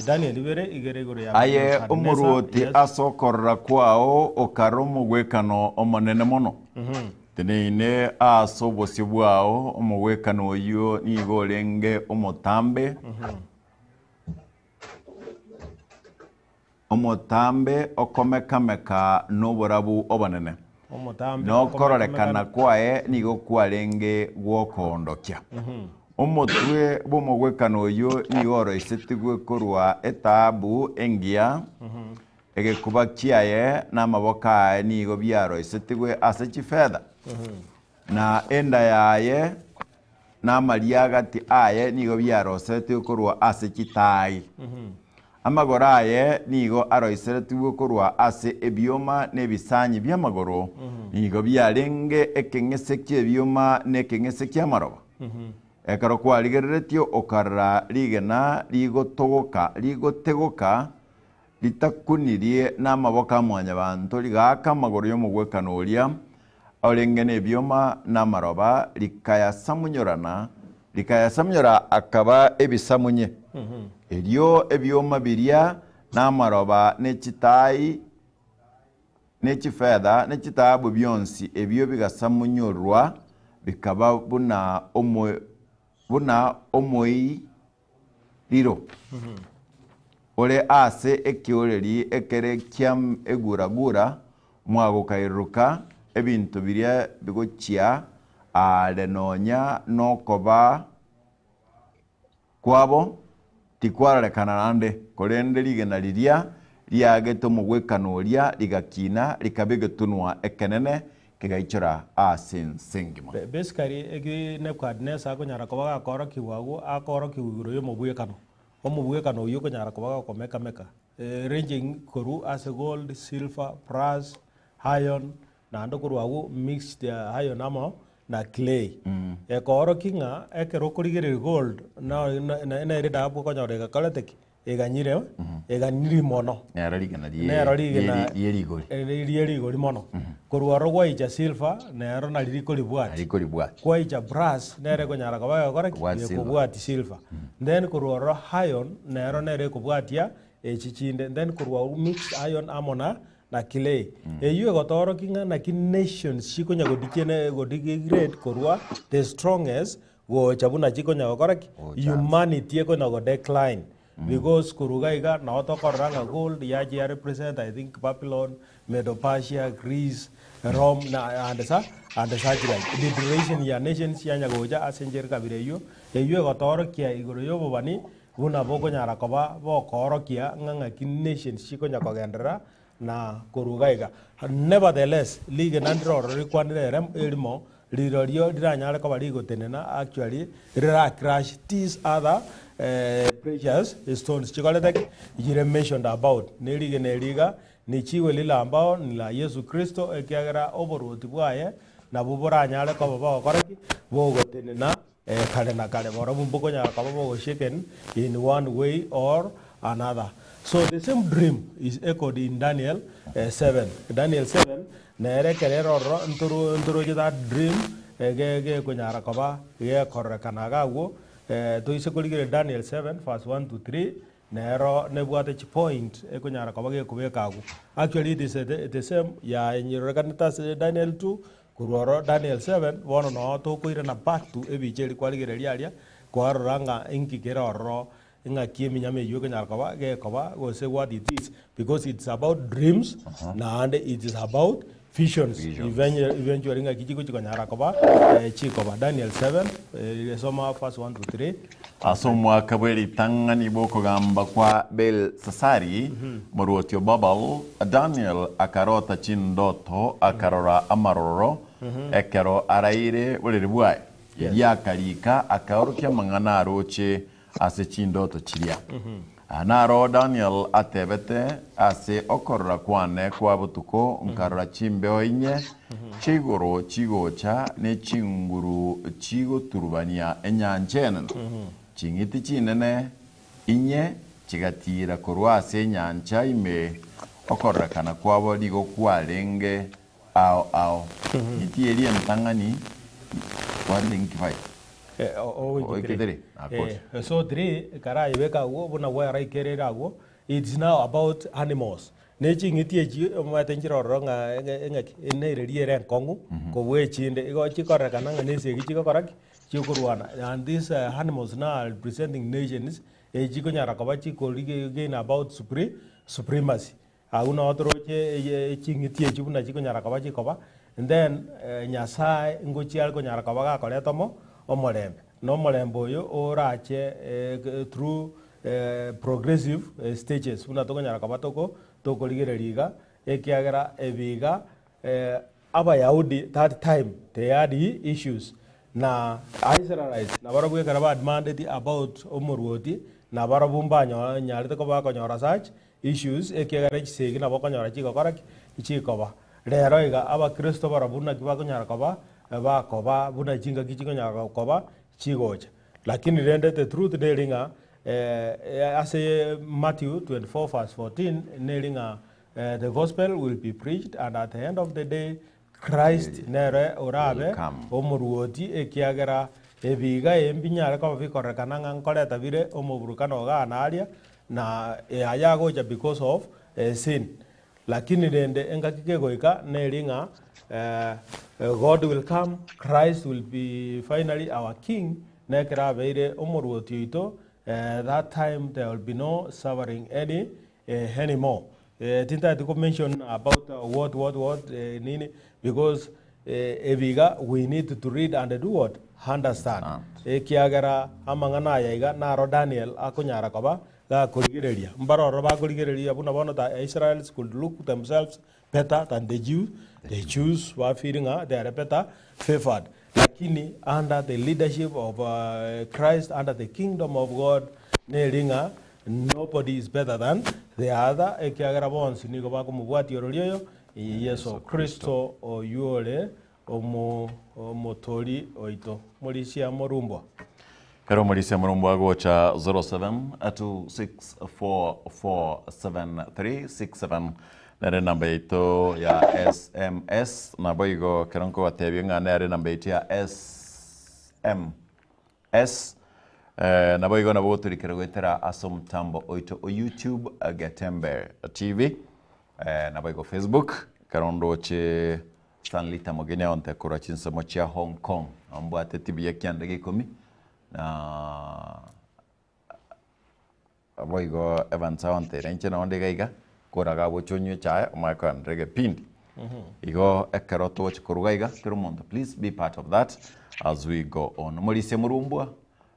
Daniel ibere igere igoro ya Aye Nebukadneza. omoruoti Yes. ase okorora kwao okare omogwekano omonene mono. Teneine ase obosio bwao omogwekano oyio nigo orenge omotambe, omotambe okomekameka noborabu obonene. Omotambe Nokororekana okomekameka- kwaye nigo kwarenge gwokoondokia. Omotwe bw'omogwekano oyio nigo oroisetigwe korwa etaabu engiya, egekuba kiaye na amaboko aye nigo biaroisetigwe ase chifetha, na enda yaye na amariagati aye nigo biarosetigwe korwa ase chitaai. Amagoro aye nigo aroiseretigwe korwa ase ebioma na ebisanyi bi'amagoro, nigo biarenge ekeng'ese ki'ebioma na ekeng'ese ki'amaroba. Ekero kwarigereretie okarora rigena rigotogoka rigotegoka ritakunirie namaboko a Mwanyabaanto, rigaaka amagoro y'omogwekano oria orenge nebioma na amaroba, rikayasamunyorana, rikayasamunyora akaba ebisamunye. Erio ebioma biria na amaroba ne chitaai ne chifetha ne chitaabu bionsi ebio bigasamunyorwa bikaba buna omo buna omoiriro ore ase ekeoreri ekere kia egura-gura, mwagokairuruka ebinto biria bigochia aare nonya nokoba kwabo tikwarorekana naende, korende rigena riria riaagete omogwekano oria rigakina, rikaba egetunwa ekenene, kegaichora ase ense engima. Basically eki Nebuchadnezzar akonyara koba gakoorokigwa agwo, akoorokigwa igoro ya omobwekano. Omobwekano oywo okonyara koba gokomekameka, ranging korwa ase gold, silver, brass, iron, naende korwa agwo mixed iron amo na clay. Ekoorokia ng'a ekero okorigereria gold, nere edahabu okonyora egakorete ki? Eganyire, eganiri mono. Nero rigena rie Nero rigena rie rigori. rie rigori mono. Korwa oro gwaicha silver, nero nari rikoribwati. Rikoribwati. Kwaicha brass, nere ekonyara koba egokora ki? Kobwati silver. Ekobwati silver. Then korwa oro iron, nero nere ekobwatia echi chinde. Then korwa oro mixed iron amo na na clay. Eyio egotoorokia ng'a naki nations chikonya godichene godigrade korwa the strongest gocha buna chikonya gokora ki? Gocha Humanity ekonya go decline. Because korwa iga iga nabo tokorora ng'a gold yacha ya represent I think Babylon, Medo Persia, Greece, Rome na and sa and such like. The duration ya nations yanya gocha ase enchera ekabira eyio, eyio egotoorokia igoro ya obobani buna bokonyara koba bokoorokia ng'a ng'aki nations chikonya kogenderera na korwa iga iga. Nevertheless, rigena ndire ororo rikwanire ere erimo, rirorio riranyare koba rigotenena actually rira crash these other precious stones chikorete ki? Chire mentioned about. Ne rigena eri iga nichiwe lile ambao ni la Yesu Kristo ekiagera oboruoti bwaye nabwo boranyare koba bogokora ki? Bogotenena kare na kare. Borobwo mbokonyara koba bogoshaken in one way or another. So the same dream is echoed in Daniel 7. Daniel 7 nere ekero ere ororo ntoro ntoroche that dream ge gekonyara koba gekorekana iga agwo toise korigereria Daniel 7 verse 1 to 3 nero nebwate chipoint ekonyara koba gekobeka agwo. Actually it is the same yanyerorekanete ase Daniel 2 korwa oro Daniel 7 bono noo tokoirana back to ebicha eria kwarigereria aria kwarora ng'a inki kere ororo ng'aki eminyama eywo ekonyara koba gekoba gose what it is because it's about dreams naende it is about visions Visions. Eventually ng'aki chigochi konyara koba chikoba. Daniel 7 soma verse 1 to 3. Ase omwaka bw'eritang'ani bw'okogamba kwa Belsasari, moruoti o Babel, Daniel akarota chindoto, akarora amaroro ekero araire borere bwaye. Erio akarika, akaorokia amang'ana aroche ase chindoto chiria. Aya naro Daniel atebete, Ase okorora kwane kwa botuko nkarora chimbeo inye chia igoro chigocha, ne chinguru chigoturubania enyancha enene. Ching'iti chinene inye chigatiira korwa ase enyancha ime, okororekana kwabo nigo kwarenge ao ao. Ng'iti eria entang'ani kwarenge inki faida? Ogoika 3, nakori. So 3 ekero ayebeka agwo buna bwaraikerere agwo, it's now about animals. Ne ching'iti echi omanyete nchire ororo ng'a eng'aki nere riere enkong'u kobua echinde, igo chikorekana ng'a na esegi chigokora ki? Chikorwana. And these animals now are representing nations, echi chikonyara koba chikorigain about supremacy. Agwo nao toroche ching'iti echio buna chikonyara koba chikoba, and then Nyasaye ngochia are konyara koba gakoreta omo omorembe. Na omorembe oyo orache through progressive stages buna tokonyara koba toko tokorigereria iga, ekiagera ebi iga Abayahudi that time they had issues na Israelites nabarabwo ekero ba demanded about omorwoti nabarabwo mbanyarete koba bakonyora such issues ekiagera chisegi nabo okonyora chigokora ki? Chikoba. Rero iga abakristo barabwo naki bakonyara koba bakoba buna chingaki chikonyara koba chigocha. Lakini rende the truth neri ng'a ase Matthew 24 verse 14 neri ng'a the gospel will be preached and at the end of the day Christ nere orabe omoruoti ekiagera ebiga ebi mbinyare koba bikorekana ng'a nkoreta bire omoburukano igaa na aria na aya agocha because of sin. Lakini rende engaki kegoika neri ng'a God will come, Christ will be finally our king, na ekero abeire omoruoti oito, that time there will be no suffering any anymore. Tintageti ko mention about what what what nini because ebi iga we need to read and do what? Understand. Ekiagera amang'ana aya iga naro Daniel akonyara koba gakorigereria. Mbare ororo bakorigereria buna bono the Israelis could look themselves better than the Jews, the Jews ba feel ng'a they are better favored. Lakini under the leadership of Christ, under the kingdom of God, neri ng'a nobody is better than the other, ekiagera bonsi nigo bakomobwatia orori oyo, Yeso Kristo, oyio ore omotori oito. Morisia morumbwa. Kero omorisia morumbwa agocha 0726447367 nere enamba yaito ya SMS naboigo kero nkobatebia ng'a nere enamba yaito ya SMS eh, naboigo nabo gotorikera goetera ase omotambo oito o YouTube Getembe TV eh, naboigo Facebook kero ndoche Stanley Tamogeni aonte korwa chinsemo chia Hong Kong ambwate tibuya kianda gia ikomi na Boigo Evans aonteire inche nao nde iga iga, koraga gocha onywe echae omanye koenderera egepindi. Igo ekero togocha koruga iga, kera omonto please be part of that as we go on. Omorisia Murumbwa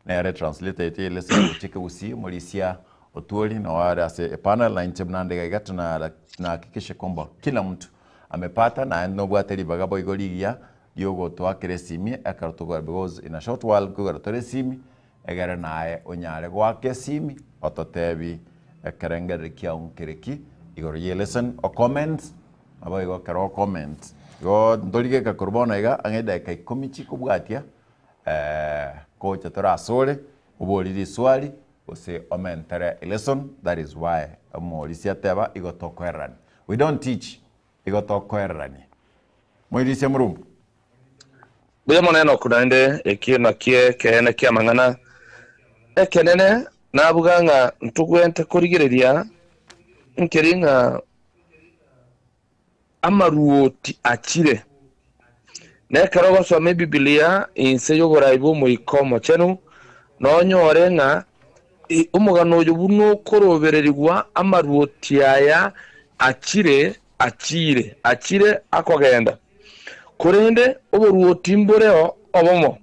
nere translator yaito ya lesson gochia ekegusii, omorisia Otwori noo are ase epanel na inche buna nde iga iga tuna tunahakikisha kwamba kila mtu amepata naende nobwate ribaga boigo rigiya riogotoakera esimi ekero tokogera because in a short while nkogera tore esimi Egere naye onyare goaka esimi ototebi ekerengereri kiao nkere ki igoro ye lesson o comment naboigo ekero o comment igo ntorigeka korwa bono iga ang'e edageka ikomi chikobwatia kocha tore asore obori riswali gose omentere elesson that is why omorisia ateba igo tokoererania we don't teach igo tokoererania moirisia morumbu. Mbuya mono Enoku naende ekio nakio ekeene ki'amang'ana ekenene nabuga ng'a ntogwente korigereria nkeri ng'a amaruoti achire. Na ekero ogosoma Ebibilia inse y'oborai bw'Omoika Omochenu, nonyore ng'a omogano oyo buna okorobererigwa amaruoti aya achire Achiire, achiire akogenda, korende oboruoti mboreo obomo,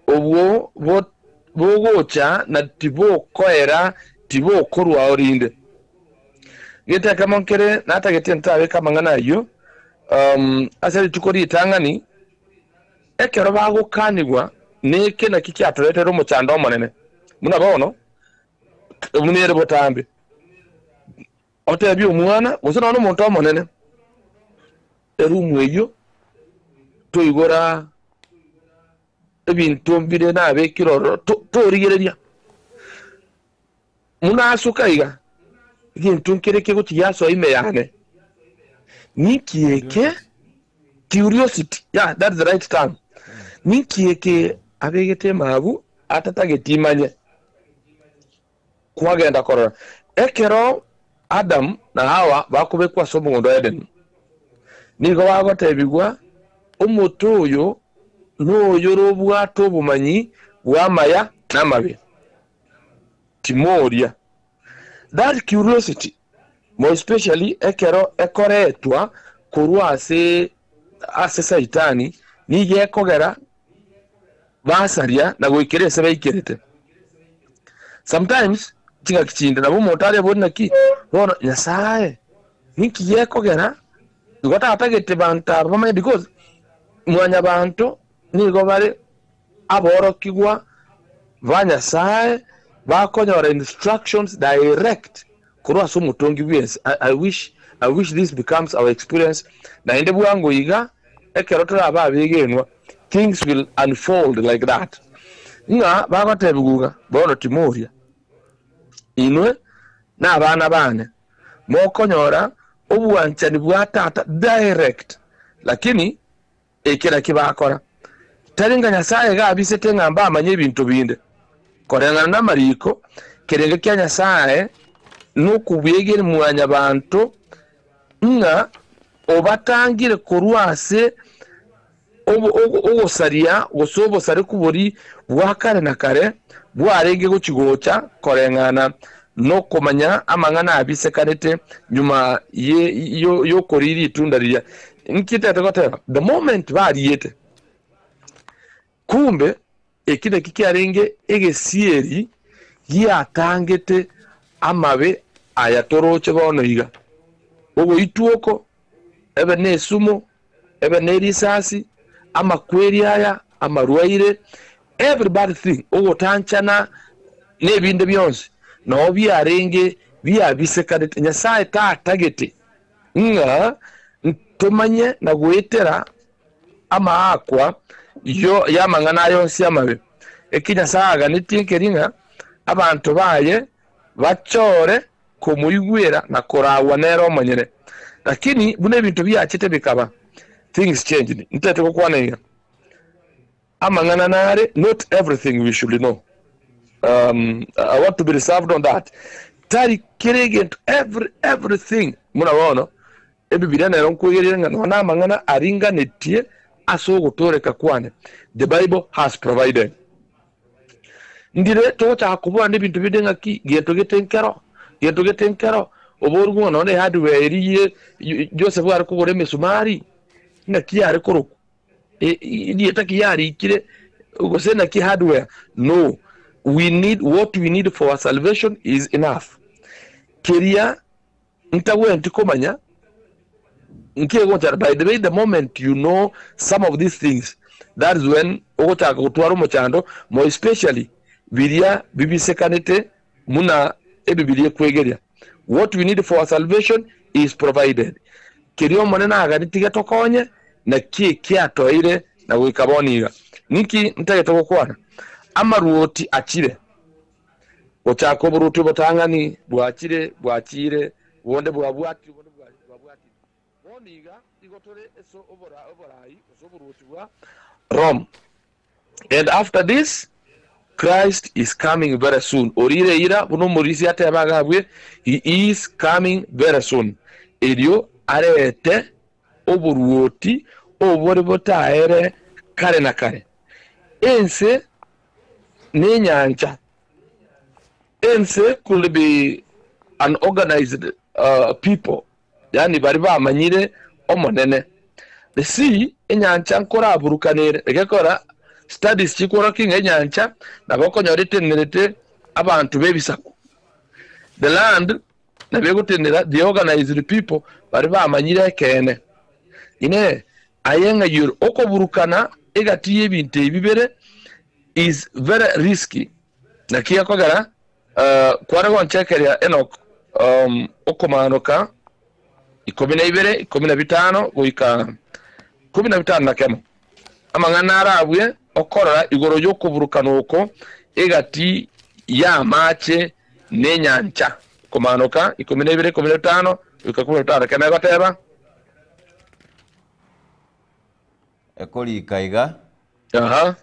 obwo bogocha na tibokoera, tibokorwao rinde. Gento ekemo nkere natagete ntabeke amang'ana ayio ase rituko ritang'ani, ekero bagokanigwa neke naki kiatoreteire omochando omonene, buna bono, buna ere botambe. Otebie omwana, gose nonya nomonto omonene, erumu eyio toigora ebinto mbire nabekire ororo, torigereria. Buna asuka iga, egento nkere kegochia giasoa ime yane. Ninki eke? Curiosity, yeah, that's the right term. Ninki eke? abegete emabu atatageti imanye. Kwagenda korora ekero Adamu na Hawa bakobekwa ase omogondo o Edeni, nigo bagotebigwa, Omote oyo noyore obwate obomanyi bw'amaya na amabe, timoria. That curiosity, more especially ekero ekoretwa korwa ase ase Saitani, nigo ekogera basaria na goikera ase baikerete. Sometimes chingaki chinde nabo omonto arebori naki bono Nyasaye ninki gekogera igo tatagete banto aba bamanye because mwanyabanto nigo bare aborokigwa ba Nyasaye bakonyora instructions direct korwa ase omotongi bw'ense. I, I wish, I wish this becomes our experience naende bwango iga ekero torabe abegenwa things will unfold like that ng'a bagotebigwa iga bono timoria inwe na abana bane mokonyora obwanchani bwa tata direct lakini Eke nakio bakora. Tari ng'a Nyasae iga abisete ng'a mbamanye ebinto binde. Koreng'ana namariko, kerenge kia Nyasae nokobwegeria mwanyabanto ng'a obatangire korwa ase ogosaria gose obosareku boria bwa kare na kare bwarenge gochi-gocha koreng'ana nokomanya amang'ana abisekanete nyuma y'okoria ritunda riria. Nki tete goteba? The moment bariete, kumbe eki naki kiarenge egesieri giatangete amabe aya toroche bono iga. Ogoitwa oko, ebe nesumo, ebe nerisasi, amakweri aya, amarwaire, every bad thing, ogotanchana nebinde bionsi, nao biarenge biabisekanete. Nyasae tatagete ng'a ntomanye na goetera amaakwa y'amang'ana aya onsi amabe. Eki Nyasae aganetie nkeri ng'a abanto baye bachore komoigwera na koragwa nere omonyene. Lakini buna ebinto biachete bikaba, things changed. Ntete gokwana iga, amang'ana nare, not everything we should know. I want to be reserved on that. Tari kera egento, every, everything. Buna bono, Ebibilia nero nkwegerire ng'a nonya namang'ana aringanetie ase ogotooreka kwane, the Bible has provided. Ndire togochaka kobua nebinto binde ng'aki gento gete nkero, gento gete nkero, oborigwe ng'a nonya ehardware eria ye Joseph are kogora emesumari, ng'aki yare korokwa, erieta ki yarikire, gose naki hardware, no, we need what we need for our salvation is enough. Keria ntagwenereti komanya nki egochaka by the way the moment you know some of these things that is when ogochaka gotwara omochando more especially biria bibisekanete muna ebibiria ekwegeria what we need for our salvation is provided keria omonene aganeti getokonye naki ekiatoeire na goika bono iga niki ntagete gokwana amaruoti achire Gochaka oboruoti obotang'ani bwachire bwachiire, bonde bwabwatire, bonde bwabwatire. Bono iga igo tore ase oborai gose oboruoti bwa Rome. And after this, Christ is coming very soon. Orire eira buna omorisia ateba agabwe, he is coming very soon. Erio arete oboruoti obore botaere kare na kare. Ense nenyancha. Ense could be an organized people, yaani baria bamanyire Omonene. The sea, enyancha nkoraburukana ere, egekora studies chikworokia ng'a enyancha nabo okonyora etenerete abanto b'ebisaku. The land nabo egotenera the organized people baria bamanyire ekeene. Inee, aye ng'ai ore? Okoburukana egati y'ebinto ebi bibere is very risky. Naki gekogera kware gonchekeria Enoch okomaanoka 12, 15 goika 51. Amang'ana arabue okorora igoro y'okoburukana oko egati y'amache nenyancha. Okomaanoka 12, 15 goika 15 egoteba. Ekorika iga. Aha.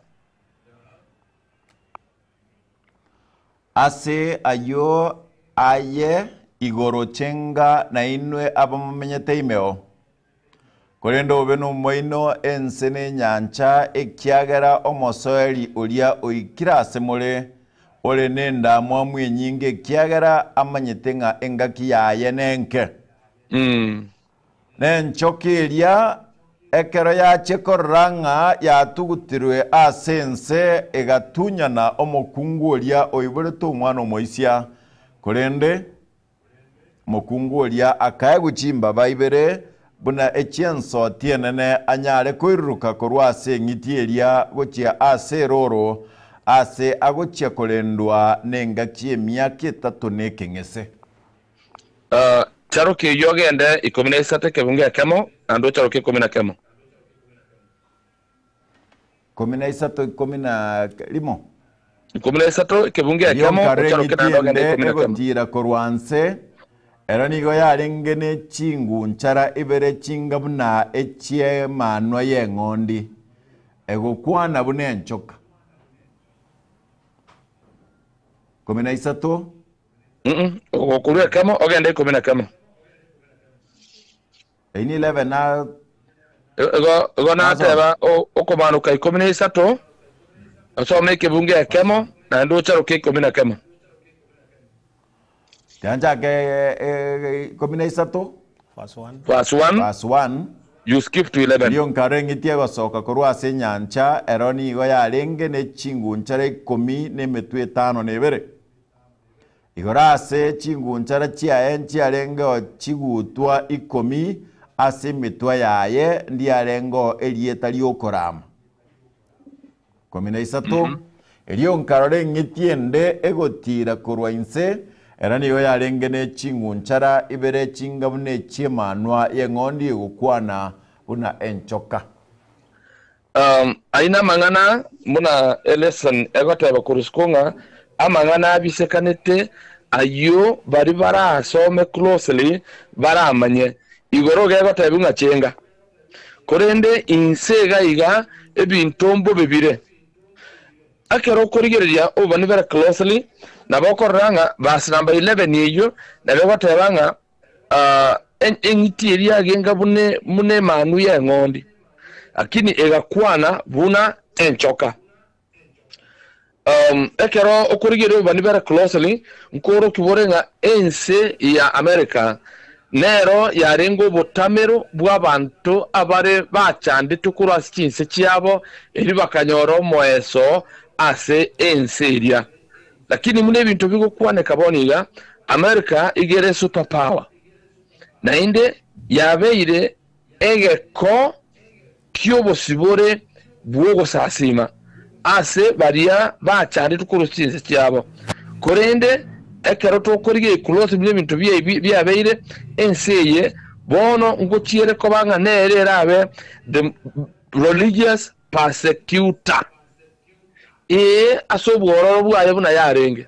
Ase ayio aye igoro chenga nainwe abamomenyete imeo. Korende obe nomoino ense na enyancha, ekiagera omosoeri oria oikire asemore, ore nendamwamu enyinge, ekiagera amanyete ng'a engaki yaye nenke. Nenchoka eria, ekero yachia korora ng'a yatugutirwe ase ense, egatunyana omokungu oria oiborete omwana omoisia. Korende omokungu oria akaegwa chimbaba ibere buna echi'ensoti enene, anyare koiruruka korwa ase eng'iti eria gochia ase erooro, aase agochia korendwa nengaki y'emiaka etato na ekeng'ese. Charoka eyio ogende 13 ekebungo ekemo, naende ocharoke 11. 13 11. 13 ekebungo Erio ekemo, nkare ocharoke eng'iti naende ogende ende 11. egotiira korwa nse, ero nigo yarenge ne chingunchara ibere chinga buna echi'emanwa y'eng'ondi, egokwana buna enchoka. 13. Ogokorwa ekemo ogende 11. Eyio ni 11 na Igo igo nateba okomanuka 13, osome ekebungo ekemo, naende ocharoke 11. Tianchake 13. Verse 1. Verse 1, Verse 1. you skip to 11. Erio nkare eng'iti egosoka korwa ase enyancha, ero nigo yarenge ne chingunchara ikomi na emetwe etano na ebere. Igoro ase chingunchara chiaye nchiarengeo chigutwa ikomi, ase emetwe yaye ndiarengeo erieta ri'okorama. 13. Erio nkarora eng'iti ende egotiira korwa inse, ero nigo yarenge ne chingunchara ibere chinga buna echi'emanwa y'eng'ondi egokwana buna enchoka. Ayio namang'ana buna elesson egoteba korwa isiko ng'a amang'ana abisekanete ayio baria barasome closely baramanye. Igoro iga egotebiwa ng'a chenga. Korende inse iga iga ebinto mbobe bire. Ekero okorigereria obobani very closely nabo okorora ng'a verse number 11 eyio nabo egoteba ng'a eng'iti eria yagenga buna emanu y'eng'ondi, lakini egakwana buna enchoka. Ekero okorigereria obobani very closely, nkoorokia bore ng'a ense ya America nero yarenge obotamero bw'abanto abare bachandetwe korwa ase chinse chiabo, erio bakanyora omoeso ase ense eria. Lakini buna ebinto bigokwaneka bono iga, America iga ere super power, naende yabeire egeko ki'obosibore bw'ogosasima ase baria bachandetwe korwa chinse chiabo. Korende ekero tokorigia close buna ebinto biabeire, ense eye bono ngochiere koba ng'a nere erabe the religious persecutor. Ee, ase obwororo bwaye buna yarenge,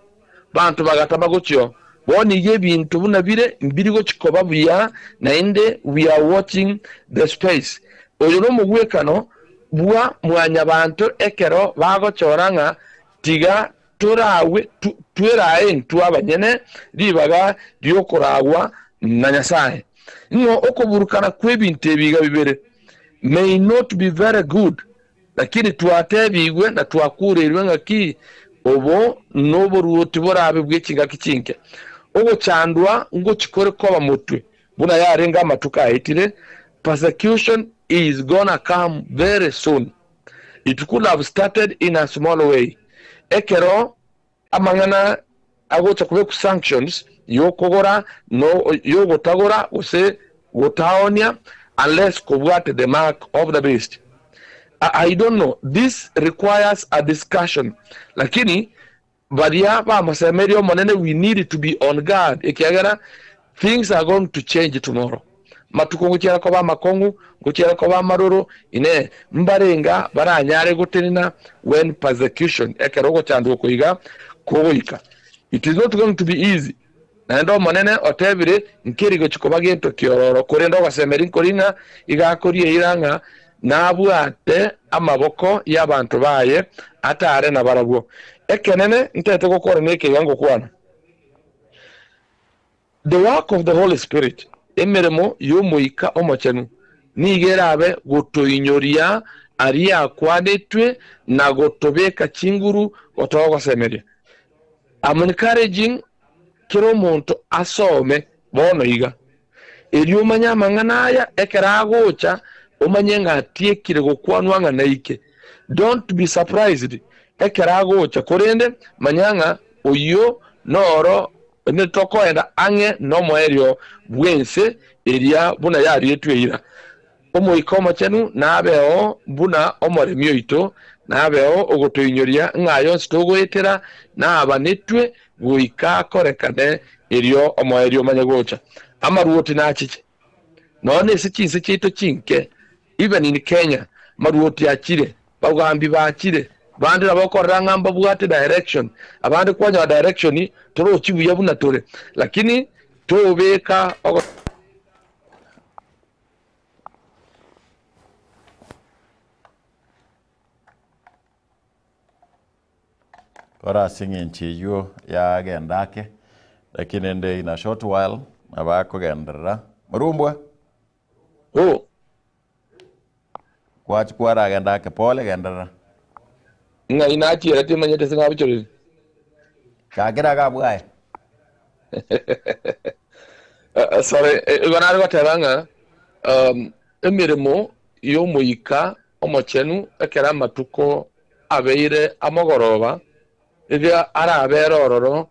banto bagatama gochio. Bono iga ebinto buna bire mbiri gochi koba buya naende we are watching the space. Oyo nomogwekano bwa mwanyabanto ekero bagochora ng'a tiga toragwe twerae intwe abanyene ribaga riokoragwa na Nyasae. Ng'o okoburukana kwebinto ebi iga bibere may not be very good Lakini twatebigwe na twakureirwe ng'aki obo noboruoti borabe bwe chingaki chinke. Ogochandwa ngochi kore koba motwe buna yarenge amatuko aetire, persecution is gonna come very soon. It could have started in a small way ekero amang'ana agocha kobekwa sanctions yokogora no yogotagora gose gotaonia unless kobwate the mark of the beast. I, I don't know this requires a discussion lakini baria bamosemeria omonene we need to be on guard ekiagera things are going to change tomorrow. Matuko ngochiera koba amakong'u, ngochiera koba amaroro, Inee, mbarenga baranyare gotenena when persecution, ekero ogochandwa oko iga kogoika? It is not going to be easy. Naende Omonene otebire, Nkeri gochia koba gento kiororo, korende ogosemeria nkori ng'a iga akoria eira ng'a nabwate amaboko y'abanto baye atare nabarabwo. Ekenene ntete gokora neke iga ngokwana. The work of the Holy Spirit, emeremo y'Omoika Omochenu, nigo erabe gotoinyoria aria akwanetwe na gotobeka chinguru gotogosemeria. I'm encouraging kera omonto asome bono iga, erio omanye amang'ana aya ekero agocha omanye ng'a atiekire gokwanwa ng'a naike. Don't be surprised ekero agocha, korende manya ng'a oyio noro Nitokoenda ang'e nomoerio bw'ense eria buna yarietwe eira. Omoika Omochenu nabeo buna omoremi oito, nabeo ogotoinyoria ng'a yonsi togoetera nabanetwe goika akorekane erio omoerio omanye gocha. Amaruoti nachiche. Nonya nese chinse chiaito chinke, even in Kenya, maruoti achire, bagambi bachire, bande nabo okorora ng'a mbabwate direction, abande kwanyora direction torochi buya buna tore, lakini tobeka ogo. Kore ase eng'encho eyio yagenda ake, lakini ende in a short while nabo akogenderera. Morumbwa! Oh. Kwachi kwaragenda ake pole genderera. Ng'ai nachiera timanyeti ase ng'abochoreri. Chakera iga abwo aye. Sorry, igo nare goteba ng'a emeremo y'Omoika Omochenu ekero amatuko abeire amogoroba, erio arabere ororo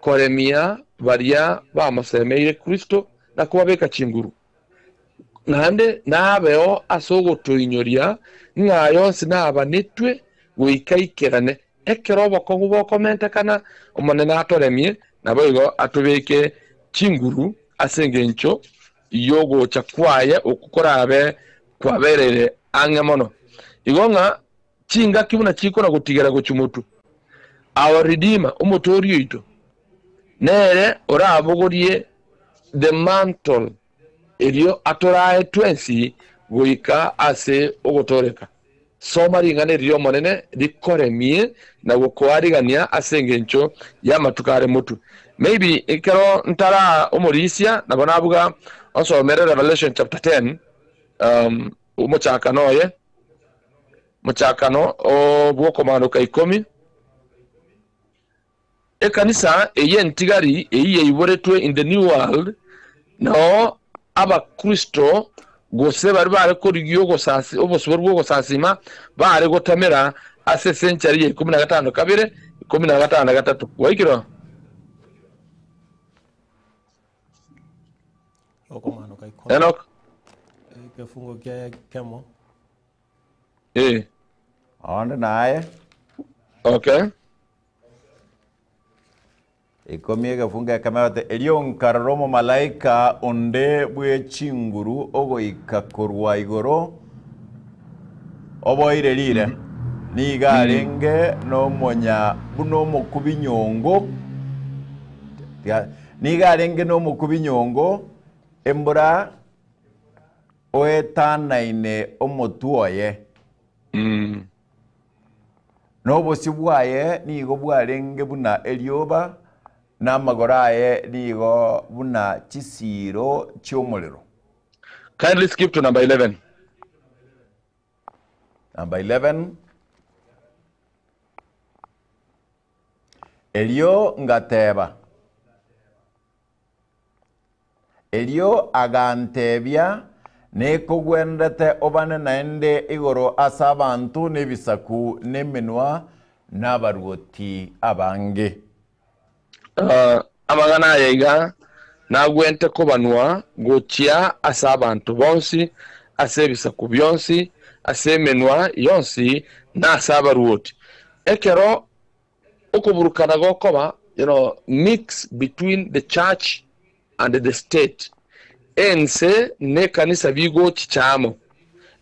koremia baria bamosemeire Kristo na kobabeka chinguru. Naende nabeo ase ogotoinyoria ng'a aya onsi nabanetwe goika aikerane. Ekero obokong'u bokomentekana, Omonene atoremie, naboigo atobeke chinguru ase engencho y'ogocha kwaye okwo korabe kwabereire ang'e mono. Igo ng'a chingaki buna chikona gotigera gochia motwe. Our Redeemer, Omotooria oito, nere orabogorie the mantle erio atorae twensi goika ase ogotooreka. Soma ring'ana eri ri'Omonene rikoremie na gokoarigania ase engencho y'amatuko are motwe. Maybe ekero ntara omorisia nabo nabuga onsomere Revelation chapter 10 um, omochakano oye mochakano bw'okomaanoka ikomi. Ekanisa eye entigari eyio yaiboretwe in the new world nao abakristo gose baria bare korigia ogosasi obosibore bw'ogosasima bare gotamera ase esenchari ya ikomi na gatano kabere ikomi na gatano na gatato. Gwaikire oo? Okomanoka ikomi. Enock? Ekefungo kia ekemo. Eh. Onde naye. Okay. Ikomi egefungo ekemo egote, Erio nkarora omomalaika onde bwe chinguru ogoika korwa igoro, oboire riire. Nigo arenge nomonya buna omokubinyongo, tiga, nigo arenge nomokubinyongo, embura oetanaine omotwe oye. Na obosio bwaye nigo bwarenge buna erioba, na amagoro aye nigo buna chisiiro chi'omorero. Kindly skip to number 11. Number 11. Erio ngateba, Erio agantebia, Nekogwenerete obane naende igoro ase abanto na ebisaku na emenwa na abaruoti abange. Amang'ana aya iga nagwente kobanwa gochia ase abanto bonsi, ase ebisaku bionsi, ase emenwa yonsi, na ase abaruoti. Ekero Okoburukana gokoba, you know, mix between the church and the state. Ense na ekanisa bigochicha amo.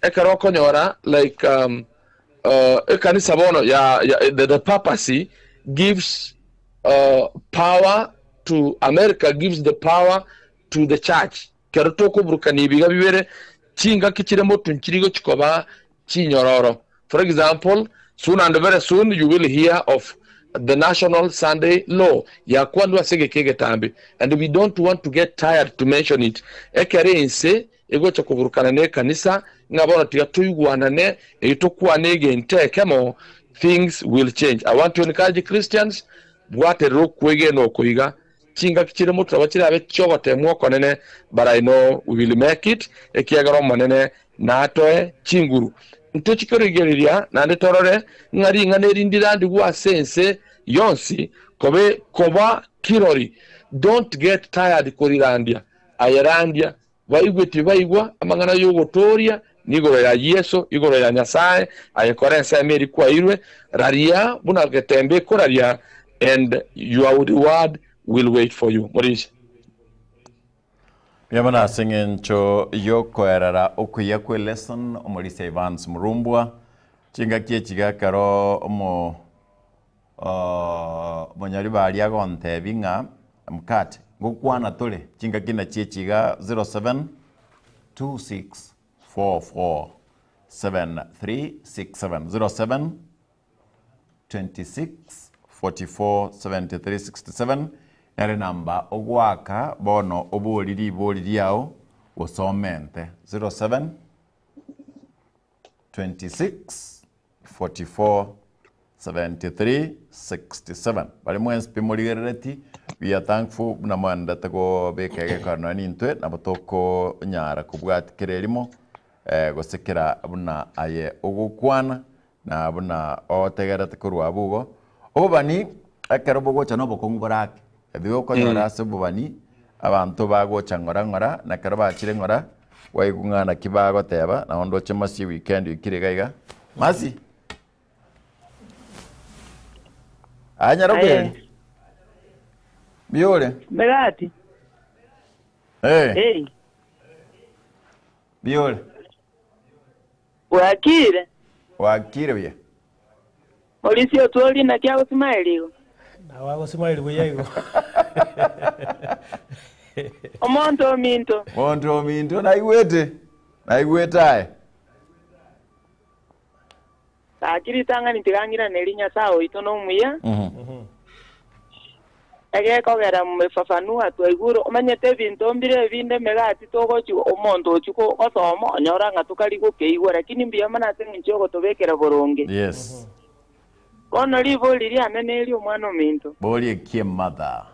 Ekero okonyora like um, uh, ekanisa bono ya, ya the, the papacy gives uh, power to America gives the power to the church. Kero tokoburukania ebiga bibere chingaki chire motu nchiri gochikoba chinyororo. For example, soon and very soon you will hear of the national Sunday law yakwanirwe ase egeka egetambe and we don't want to get tired to mention it ekero ense egocha koburukana na ekanisa ng'a bono tiga toigwanane erio tokwane egento ekemo things will change. I want to encourage Christians bwaterera okwegena oko iga chingaki chire moturaba chirabe chiogotemwa okonene but I know we will make it ekiagera omonene natoe chinguru. Ntochi korigereria naende torore ng'a ring'ana eri ndirandigwe ase ense yonsi kobe koba kirori. Don't get tired korirandia. Aye randia, baigwe tibaigwa amang'ana y'ogotooria nigoro ya Yeso, igoro ya Nyasae, aye kora ensemo eria kwairwe, raria buna getembe ekoraria, and your reward will wait for you. Morise. Mbuya mono ase eng'encho y'okoerera okuya kwe lesson omorisia Evans Murumbwa chingaki echi iga ekero omo omonyaribari agontebi ng'a mkate ngokwana tore chingaki nachi echi iga 07 26 44 7367 07 26 44 73 67 nere namba ogoaka bono obori ribori riao gose omente 07 26 44 73 67 bari mwensi pi morigerereti we are thankful buna mwaendete gobeka egekoro nonya nintwe nabo tokonyara kobwati kera erimo eh, gose kera buna aye ogokwana Na buna otegerete korwa abwo igo, obobani ekero bogocha nobokong'u borake. Ebi okonyora ase obobani, abanto bagocha ng'ora ng'ora, na ekero bachire ng'ora, kwaigwa ng'a naki bagoteba, nabo ndoche Mercy weekend oikire iga iga. Mercy! Aye Nyaroka Aye. eri? Mbuya ore? Megati. Eh, Hey, mbuya ore? Bwakire? Bwakire buya. Morisia otworie naki agosimaeria igo? Nabo agosimaeria buya igo. Omonto ominto. Monto ominto naigwete, naigwete aye. Gaki ritang'ani tiga ng'iranerie Nyasae oito nomuya, egekogera mmefafanua twaigure omanyete ebinto mbire ebinde emegati togochi omonto ochia gosoma onyora ng'a tokari gokeigwa lakini mbuya mono ase eng'encho yogotobekera boronge. Yes. Bono ribori riane neri omwana ominto. Boria ekie mother.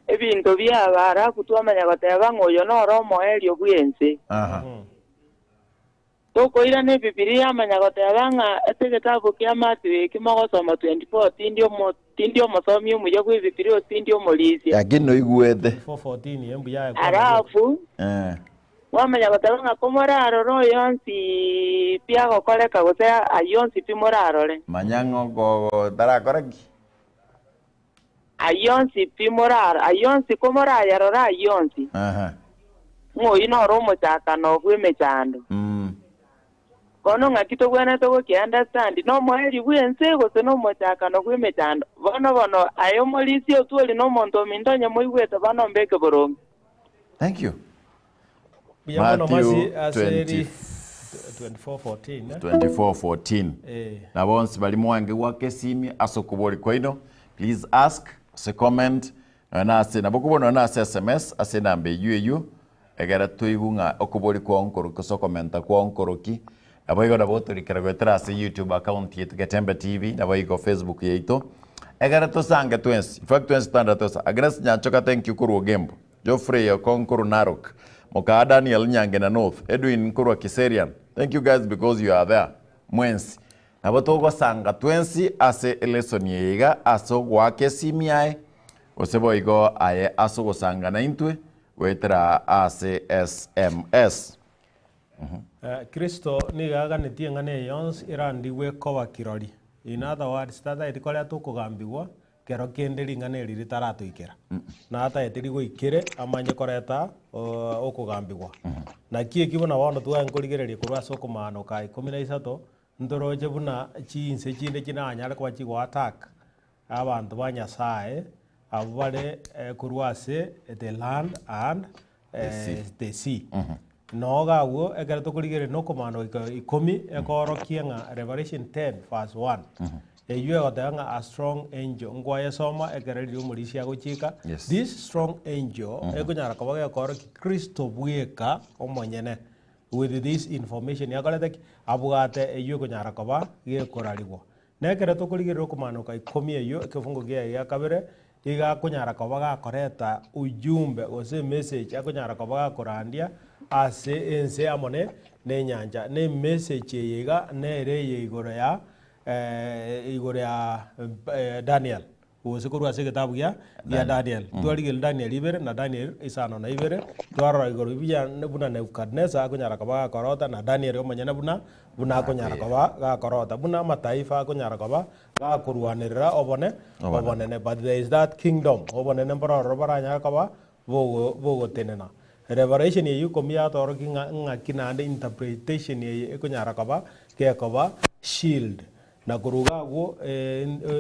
Ebinto bi'Abaarabu twamanya goteba ng'a oyo noro omoerio bw'ense. Aha. Tokoirana Ebibilia yamanya goteba ng'a ase egetabu kia Matthew eki mogosoma 24 tindi omo tindi omosomi omuya bw'Ebibilia gose tindi omorisia. Lakini noigwete. 4:14 embuya aye kwana rioka. Alafu Eh. mwamanya goteba ng'a komorarore oyo onsi pi agokoreka gose ayio onsi pi morarore. Manya ng'a oko tarakora ki? Ayio onsi pi moraro ayio onsi komorayarore ayio onsi. Aha. Ng'a oyio noro omochakano bw'emechando. Mm. Bono ng'aki tobwenerete gokia understand, nomoerio bw'ense gose nomochakano bw'emechando? Bono bono aye omorisia otwori nomonto ominto onye moigwete bono mbeke boronge. Thank you. Mbuya mono Matthew Mercy ase eri 20 24:14 eh? 24:14 Eh. na bonsi bari mwange gwaka esimi ase okobori kwaino please ask ase comment nonya na ase nabo okobua nonya na ase sms ase enamba eywo eywo egere toigwe ng'a okobori kwao nkoroki gose okomenta kwao nkoroki nabo igo nabo otorikera goetera ase youtube account yaito Getembe TV nabo igo facebook yaito egere tosange twensi in fact twensi totandire tosa Agnes Nyanchoka thank you korwa Ogembo Geoffrey Okong korwa Narok, mokaa Daniel Nyangena North, Edwin korwa Kiserian, thank you guys because you are there mwensi. Nabo togosanga twensi ase elesson eye iga ase ogoaka esimi aye gose boigo aye ase ogosanga naintwe goetera ase sms. Kristo nigo aganetie eng'ana eye yonsi erandigwe koba kirori. In other words, tataeti koreta okogambigwa Kero kende ring'ana eri ritaratoikera, na ataete rigoikere amanye koreta okogambigwa. Naki eki buna bono twaye nkorigereria korwa ase okomaanoka ikomi na isato, ntoroche buna chinse chinde chinanyare koba chigoattack abanto ba Nyasaye abwo bare korwa ase the land and the sea. Nogo agwo ekero tokorigereria na okomaanoka ikomi ekoorokia ng'a Revelation 10 verse 1. Eywo egoteba ng'a a strong angel, nkwayesoma ekero riria omorisia agochika, Yes. this strong angel ekonyara koba gekoorokia Kristo bweka omonyene with this information akorete ki? Abwate eywo ekonyara koba gekorarigwa. Na ekero tokorigereria okomanoka ikomi eywo ekefungo kiaye gia kabere, iga akonyara koba gakoreta ujumbe gose emessage akonyara koba gakorandia ase ense amo ne na enyancha. Na emessage eye iga nere eye igoro ya igoro ya Daniel, gose korwa ase egetabu gia gia Daniel. Twarigereria Daniel ibere na Daniel isano na ibere, twarora igoro buya buna Nebukadneza akonyara koba gakorota na Daniel omonyene buna buna akonyara koba gakorota, buna amataifa akonyara koba gakorwanerera obone obonene. But there is that kingdom, obonene mboro ororo baranyare koba bogo bogotenena. Revelation eyio ikomi yatorokia ng'a ng'aki naende interpretation eye ekonyara koba gekoba sealed. Na korwa iga agwo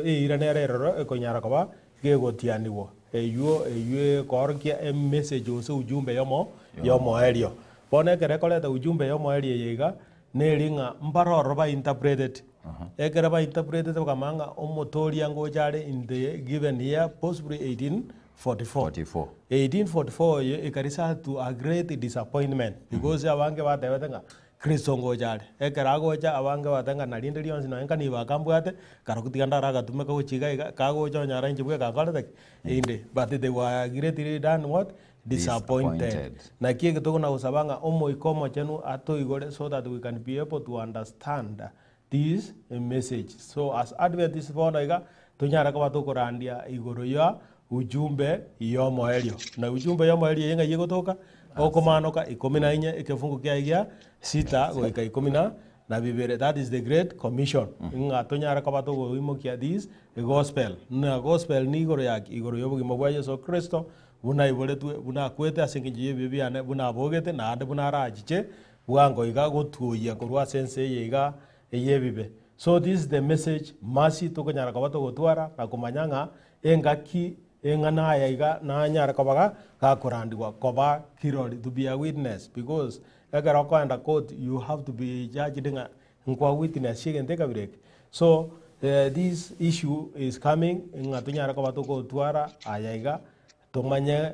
eira nere eroro ekonyara koba gegotianigwa. Eywo eywo ekoorokia emessage gose ujumbe yomo yomoerio. Bono ekero ekoreta ujumbe yomoerio eye iga, neri ng'a mbare ororo ba interpreted. Ekero ba interpreted bakamanya ng'a omotoria ngocha are in the given year possibly 1844. 44. 1844 oyo ekaresult to a great disappointment because abange batebete ng'a Kristo ngocha are. Ekero agocha abange bateba ng'a narinde rionsi nonye nkanibo aka mbwate, karokwo tiga ndaragatumeka gochia iga iga, kagocha onyora inche bweka nkorete ki? Inde. But they were greatly done what? Disappointed. Disappointed. Naki eke tokona gosaba ng'a Omoika Omochenu atoigore so that we can be able to understand this message. So as Adventists bono iga, tonyare koba tokorandia igoro ya ujumbe y'omoerio. Na ujumbe y'omoerio eye ng'ai egotoka? Okomanoka ikomi na inye ekefungo kiaye gia sita goika ikomi na na bibere. That is the great commission. Ng'a tonyare koba togoimokia this gospel. Na gospel ni igoro ya ki? Igoro y'obogima bwa Yeso Kristo, buna aiboretwe, buna akwete ase engencho y'ebibe biane, buna abogete, naende buna arachiche bwango iga gotuoyia korwa ase ense eye iga ey'ebibe. So this is the message mercy tokonyara koba togotwara na komanya ng'a engaki eng'ana aya iga nanyare koba ga gakorandigwa koba kirori to be a witness because ekero okoenda court you have to be judged ng'a nkwa witness egento ekabira eke. So this issue is coming ng'a tonyare koba togotwara aya iga tomanye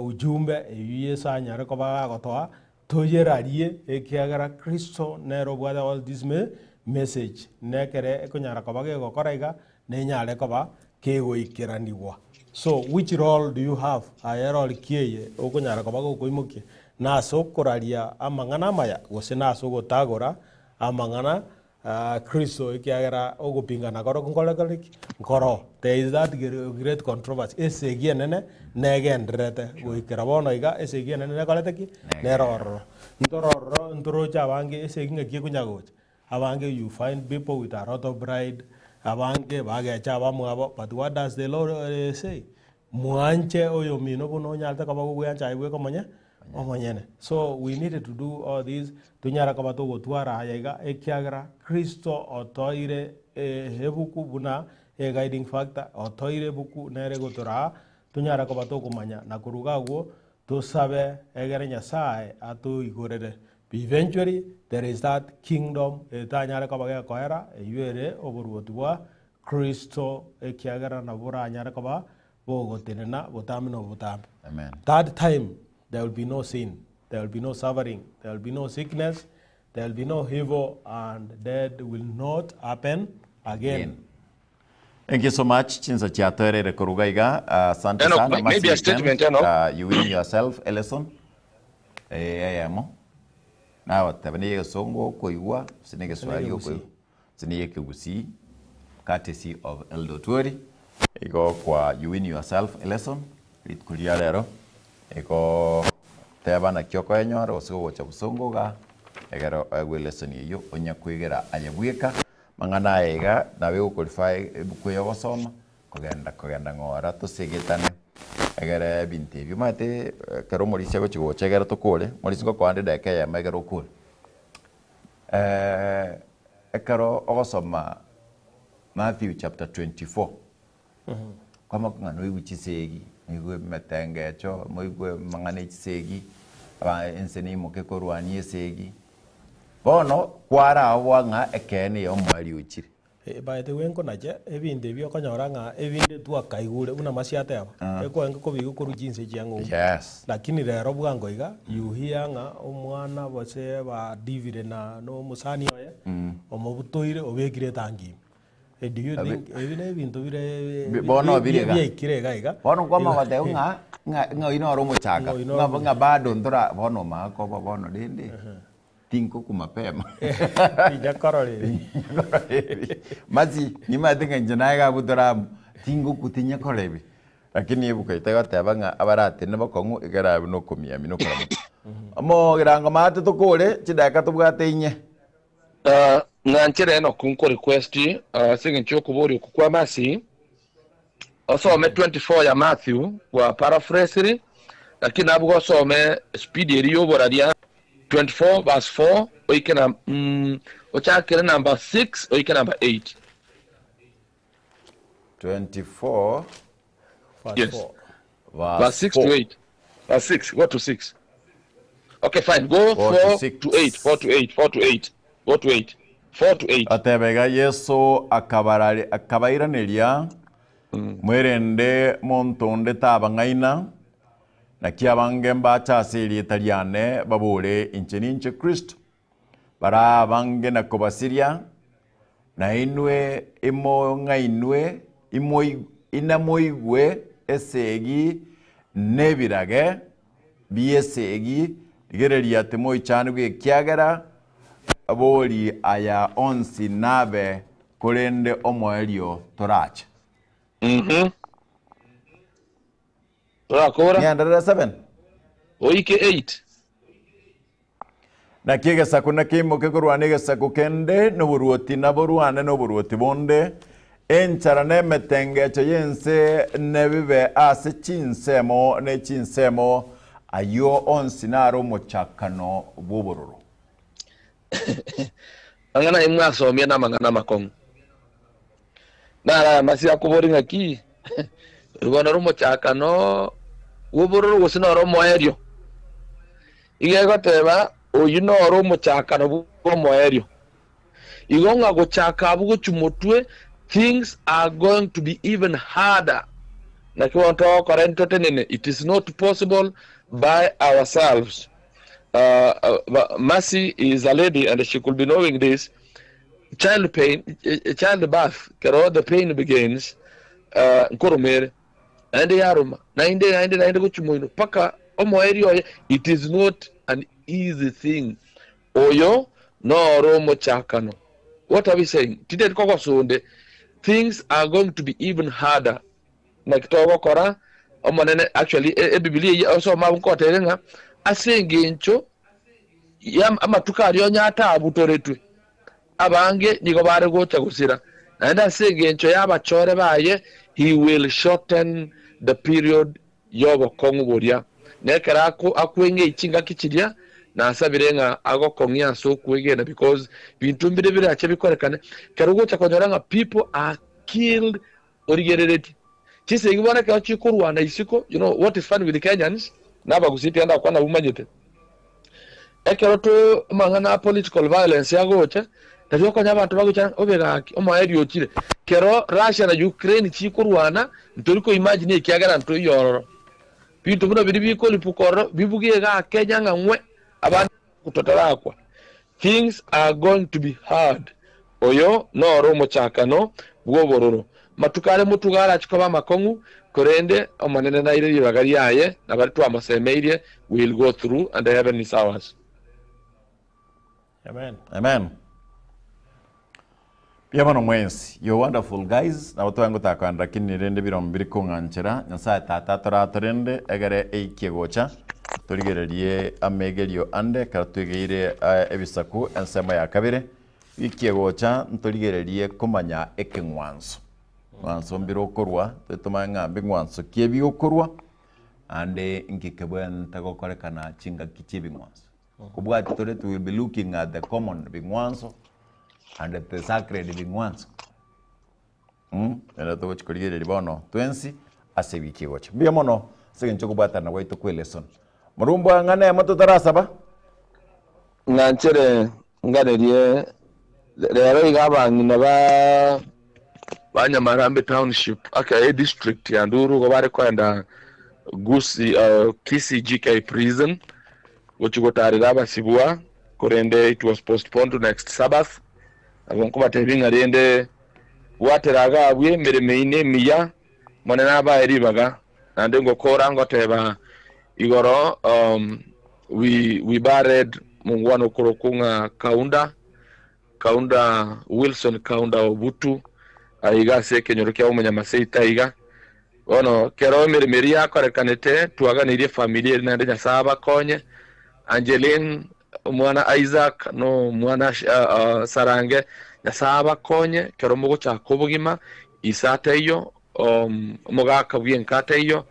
ujumbe eywo Yeso anyare koba gagotoa Toyerarie, ekiagera Kristo nere obwate all this me message, nekere ekonyara koba gegokora iga, nenyare koba kegoikeranigwa. So which role do you have? Aye role ki eye okonyara koba gokoimokia? Nase okoraria amang'ana amaya gose nase ogotagora amang'ana Kristo, ekiagera ogopingana korokwo nkore kore ki? Nkoroo. There is that great controversy, esegi enene negendererete goikera bono iga, esegi enene nekorete ki? Nere ororo. Ntore ororo ntoroche abange esegi ng'aki ekonya gocha, abange you find people with a lot of pride, abange bagecha abamwabo, but what does the law say? Mwanche oyomino buna onyarete koba gogweancha aye bweka omonye omonyene. So we need to do all this tonyare koba togotwara aya iga ekiagera Kristo otoire ebuku buna e guiding factor, otoire ebuku nere egotoraa tonyare koba tokomanya na korwa iga agwo tosabe egere Nyasaye atoigorere. Eventually there is that kingdom etanyare koba gekoera eywo ere oboruoti bwa Kristo ekiagera nabo boranyare koba bogotenena botambe na obotambe. Amen. That time there will be no sin, there will be no suffering, there will be no sickness, there will be no evil, and death will not happen again. Again. Thank you so much chinsa chiatoereire koruga iga asante Enoch, sana maybe mercy a weekend statement, Enoch. you win yourself a lesson eh eyemo nagoteba nigo egesongo okoigwa gose na egeswahili okoigwa Gose nigo ekegusii courtesy of Elder Otwori igo kwa you win yourself a lesson rituko ria rero igo teba naki okoenyora gose gogocha bosongo igaa egere oegwe elesson eyio onye koegera aye bweka mang'ana aya iga nabo egokorifaa ebuku eye ogosoma kogenda kogenda ng'ora tosegetane egere ebinto ebi omanyete ekero omorisia agochi gocha egere tokore omorisia ngokoa ande edageka eyemo egere okore. Ekero ogosoma Matthew chapter 24, kwamanya ng'a noigwe chisegi, noigwe emetengecho, moigwe amang'ana ya chisegi, aba ense neimoke korwania esegi. Bono kwaraoboa ng'a ekeene ya omoerio ochire. By the way nkonache ebinto ebi okonyora ng'a ebinde twakaigure buna Masi ateba, ekwarenge kobigwa korwa chinse chia ng'umbu. Yes. Lakini rero bwango iga, you hear ng'a omwana gose badivire na na omosani oye, omobutoire obekire etangi ime. Do you think ebi na ebinto bire Bi- bono bire iga. biaikire iga iga. Bono nkwama goteba ng'a ng'a ng'a oyio noro omochaka Ng'a oyio noro ng'a ng'a bado ntora bono omanye koba bono rende. Tinkoku mapema. Tinyakorora ebi. Tinyakorora ebi. Masi, nimanyete ng'a inche naye iga abwo tore amo, tingoku tinyakorora ebi. Lakini ebuku eye tegoteba ng'a abaratene bokong'u ekero abwo na okomiamia na okoramoka. Omogirango maate tokore, chidakika tobwate inye. Ng'a nchere Enock nko request ase eng'encho y'okoboria okwo kwa Mercy, osome 24 ya Matthew gwa paraphrasiri, lakini nabwo osome speed eria y'oboraria 24 verse 4 oike na mm, ochakere number 6 oike number 8. 24 Verse Yes. 4. verse Verse 6 to 4. 8. Verse 6, go to 6. Okay, fine. Go 4 to 4 6. to 8, 4 to 8, 4 to 8. Go to 8. 4 to 8. Ateba iga Yeso akabarari- akabairaneria, Mwerende monto onde tabang'aina, naki abange mbache ase erieta riane, babore, Inche ninche Kristo. Baraa abange na kobasiria, na inwe imong'ainwe, imoi- inamoigwe esegi na ebirage bi'esegi, rigereria timoichanigwa ekiagera bori aya onsi nabe, korende omoerio torache. Mhm. Torakora. Ng'enderere 7. Oike 8. Naki egesaku nakeimoke korwana egesaku kende, na oboruoti naborwane noboruoti bonde, enchara na emetengecho y'ense nebibe ase chinsemo ne chinsemo, ayio onsi naro omochakano bw'obororo. Amang'ana aye mwasomia namang'ana amakong'u. Naro aya Masihi akoboria ng'aki, Oyo bono noro omochakano bw'obororo gose noro omoerio? Igo egoteba, Oyio noro omochakano bw'omoerio. Igo ng'a gochaka abwo gochia motwe, things are going to be even harder. Naki bono togokora intwe totenene, it is not possible by ourselves. Mercy is a lady and she could be knowing this. Child pain, child birth, kero the pain begins, nkoroma ere, naende yaroma, naende naende naende gochia moino mpaka omoerio oye, it is not an easy thing. Oyo noro omochakano. What are we saying? Tindeti kogosunde, things are going to be even harder. Naki togokora, Omonene, actually Ebibilia eyio osome abwo nkotebia ng'a ase engencho ya amatuko aria onye atabutoretwe, abange nigo bare gocha gosira, naende ase engencho y'abachore baye, he will shorten the period y'obokong'u boria. Na ekero akweng'ei chingaki chiria, nasabire ng'a agokong'ie ase okwegena because binto mbire birache bikorekane, ekero ogocha konyora ng'a people are killed origereretie. Chisegi bono ekero chikorwana isiko, you know what is funny with Kenyans, na abagusii tiga ndakwana abwo manyete, ekero to amang'ana a political violence agocha, nario okonya abanto bagocha ng'a obe gaki, omoerio ochire. Kero Russia na Ukraine chikorwana, ntori ko imagine ekiagera ntoiyo ororo. Binto buna biria bikoripuka ororo, bibuge igaa Kenya ng'a ng'we, abande totarakwa. Things are going to be hard. Oyo noro omochakano bw'obororo. Matuko are motugo arache koba amakong'u, korende Omonene naire ribaga riaye, na baria twamosemeirie will go through and heaven is ours. Amen. Amen. Mbuya mono mwensi. You're wonderful guys. Nabo twaye ngotakwana lakini rende biromo biri kong'anchera. Nyasaye tata atoratorende egere eikie gocha. Torigererie amegerio ande ekero twegeire eh, ebisaku ensemo ya kabere. Wikie gocha ntorigererie komanya ekeng'wanso. Ng'wanso mbire okorwa, totomanye ng'a mbing'wanso ki ebigokorwa, ande nki kebwenerete gokorekana chingaki chi'ebing'wanso. Kobwati tore to will be looking at the common bing'wanso and the sacred bing'wanso. Mm, ere togochi korigereria bono twensi ase ewiki egocha. Mbuya mono ase eng'encho okobwatana gwaito kwa elesson. Morumbu ang'ana emo totarasaba. Ng'a nchere nganerie. Rero iga abang'ina ba ba Nyamarambe Township aka edistrict ya Nduru igo bare koenda Gusii Kisii GK Prison gochia gotarera abasibwa korende it was postponed to next Sabbath. Nabo nkobatebia ng'a rende bwatera iga abwo emeremo eyio nemiya, Omonene abae ribaga. Naende ngokora ngoteba igoro we we buried mongwana okorokwa ng'a Kaunda, Kaunda Wilson Kaunda Obutu aiga ase ekenyoro kia Omonyamaseit aiga. Bono kero emeremo eria yakorekanete twaganeirie efamiri eria naende Nyasae abakonye. Angeline omwana Isaac na omwana Sarange Nyasae abakonye kero mogochaka obogima ise ataiyo omogaka bw'enka ataiyo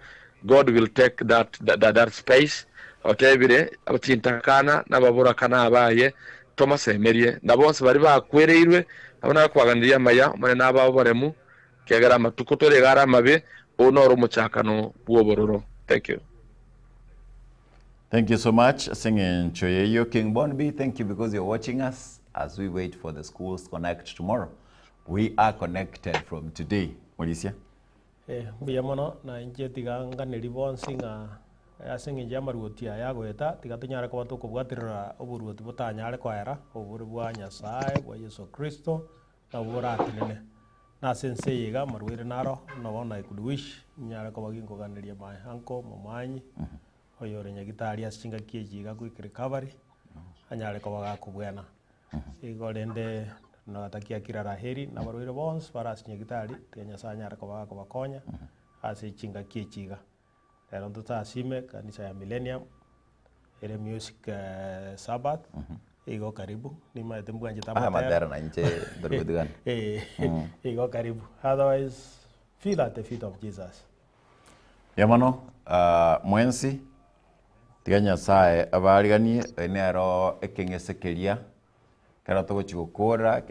God will take that, that, that space otebire chintakana nababoraka nabaye tomosemerie na bonsi baria bakwereirwe nabo nakwaganirie amaya Omonene abae oboremu Ekiagera amatuko tore iga are amabe, oo noro omochakano bw'obororo. Thank you. Thank you so much ase eng'encho yeyio King Bonby, thank you because you're watching us as we wait for the schools connect tomorrow. We are connected from today. Morisia. Eh, mbuya mono, na inche tiga nganeri bonsi ng'a ase eng'encho y'amaruoti aya agoeta, tiga tonyare koba tokobwaterera oboruoti botanyare koera, obore bwa Nyasaye, bwa Yeso Kristo, nabwo boratenene. Na ase ense eye iga amarwaire naro, buna bono I could wish nyare koba ginkoganeria my uncle Momanyi, oyore nyagitari ase chingaki echi iga quick recovery, anyare koba gakobwena. Igo rende natakia kila la heri na abarwaire bonsi bare ase nyagitari, tiga Nyasaye anyare koba gakobakonya ase chingaki echi iga. Rero ntotasime ekanisa ya Millennium, ere music sabbath, igo karibu, nimaete mbwanchete Aya amatera. amatera na inche ntari gotigana. Eh, igo karibu. Otherwise, feel at the feet of Jesus. Mbuya mono ah, mwensi, tiga Nyasaye abariganie, oyo nero ekeng'ese keria, ekero togochi gokora.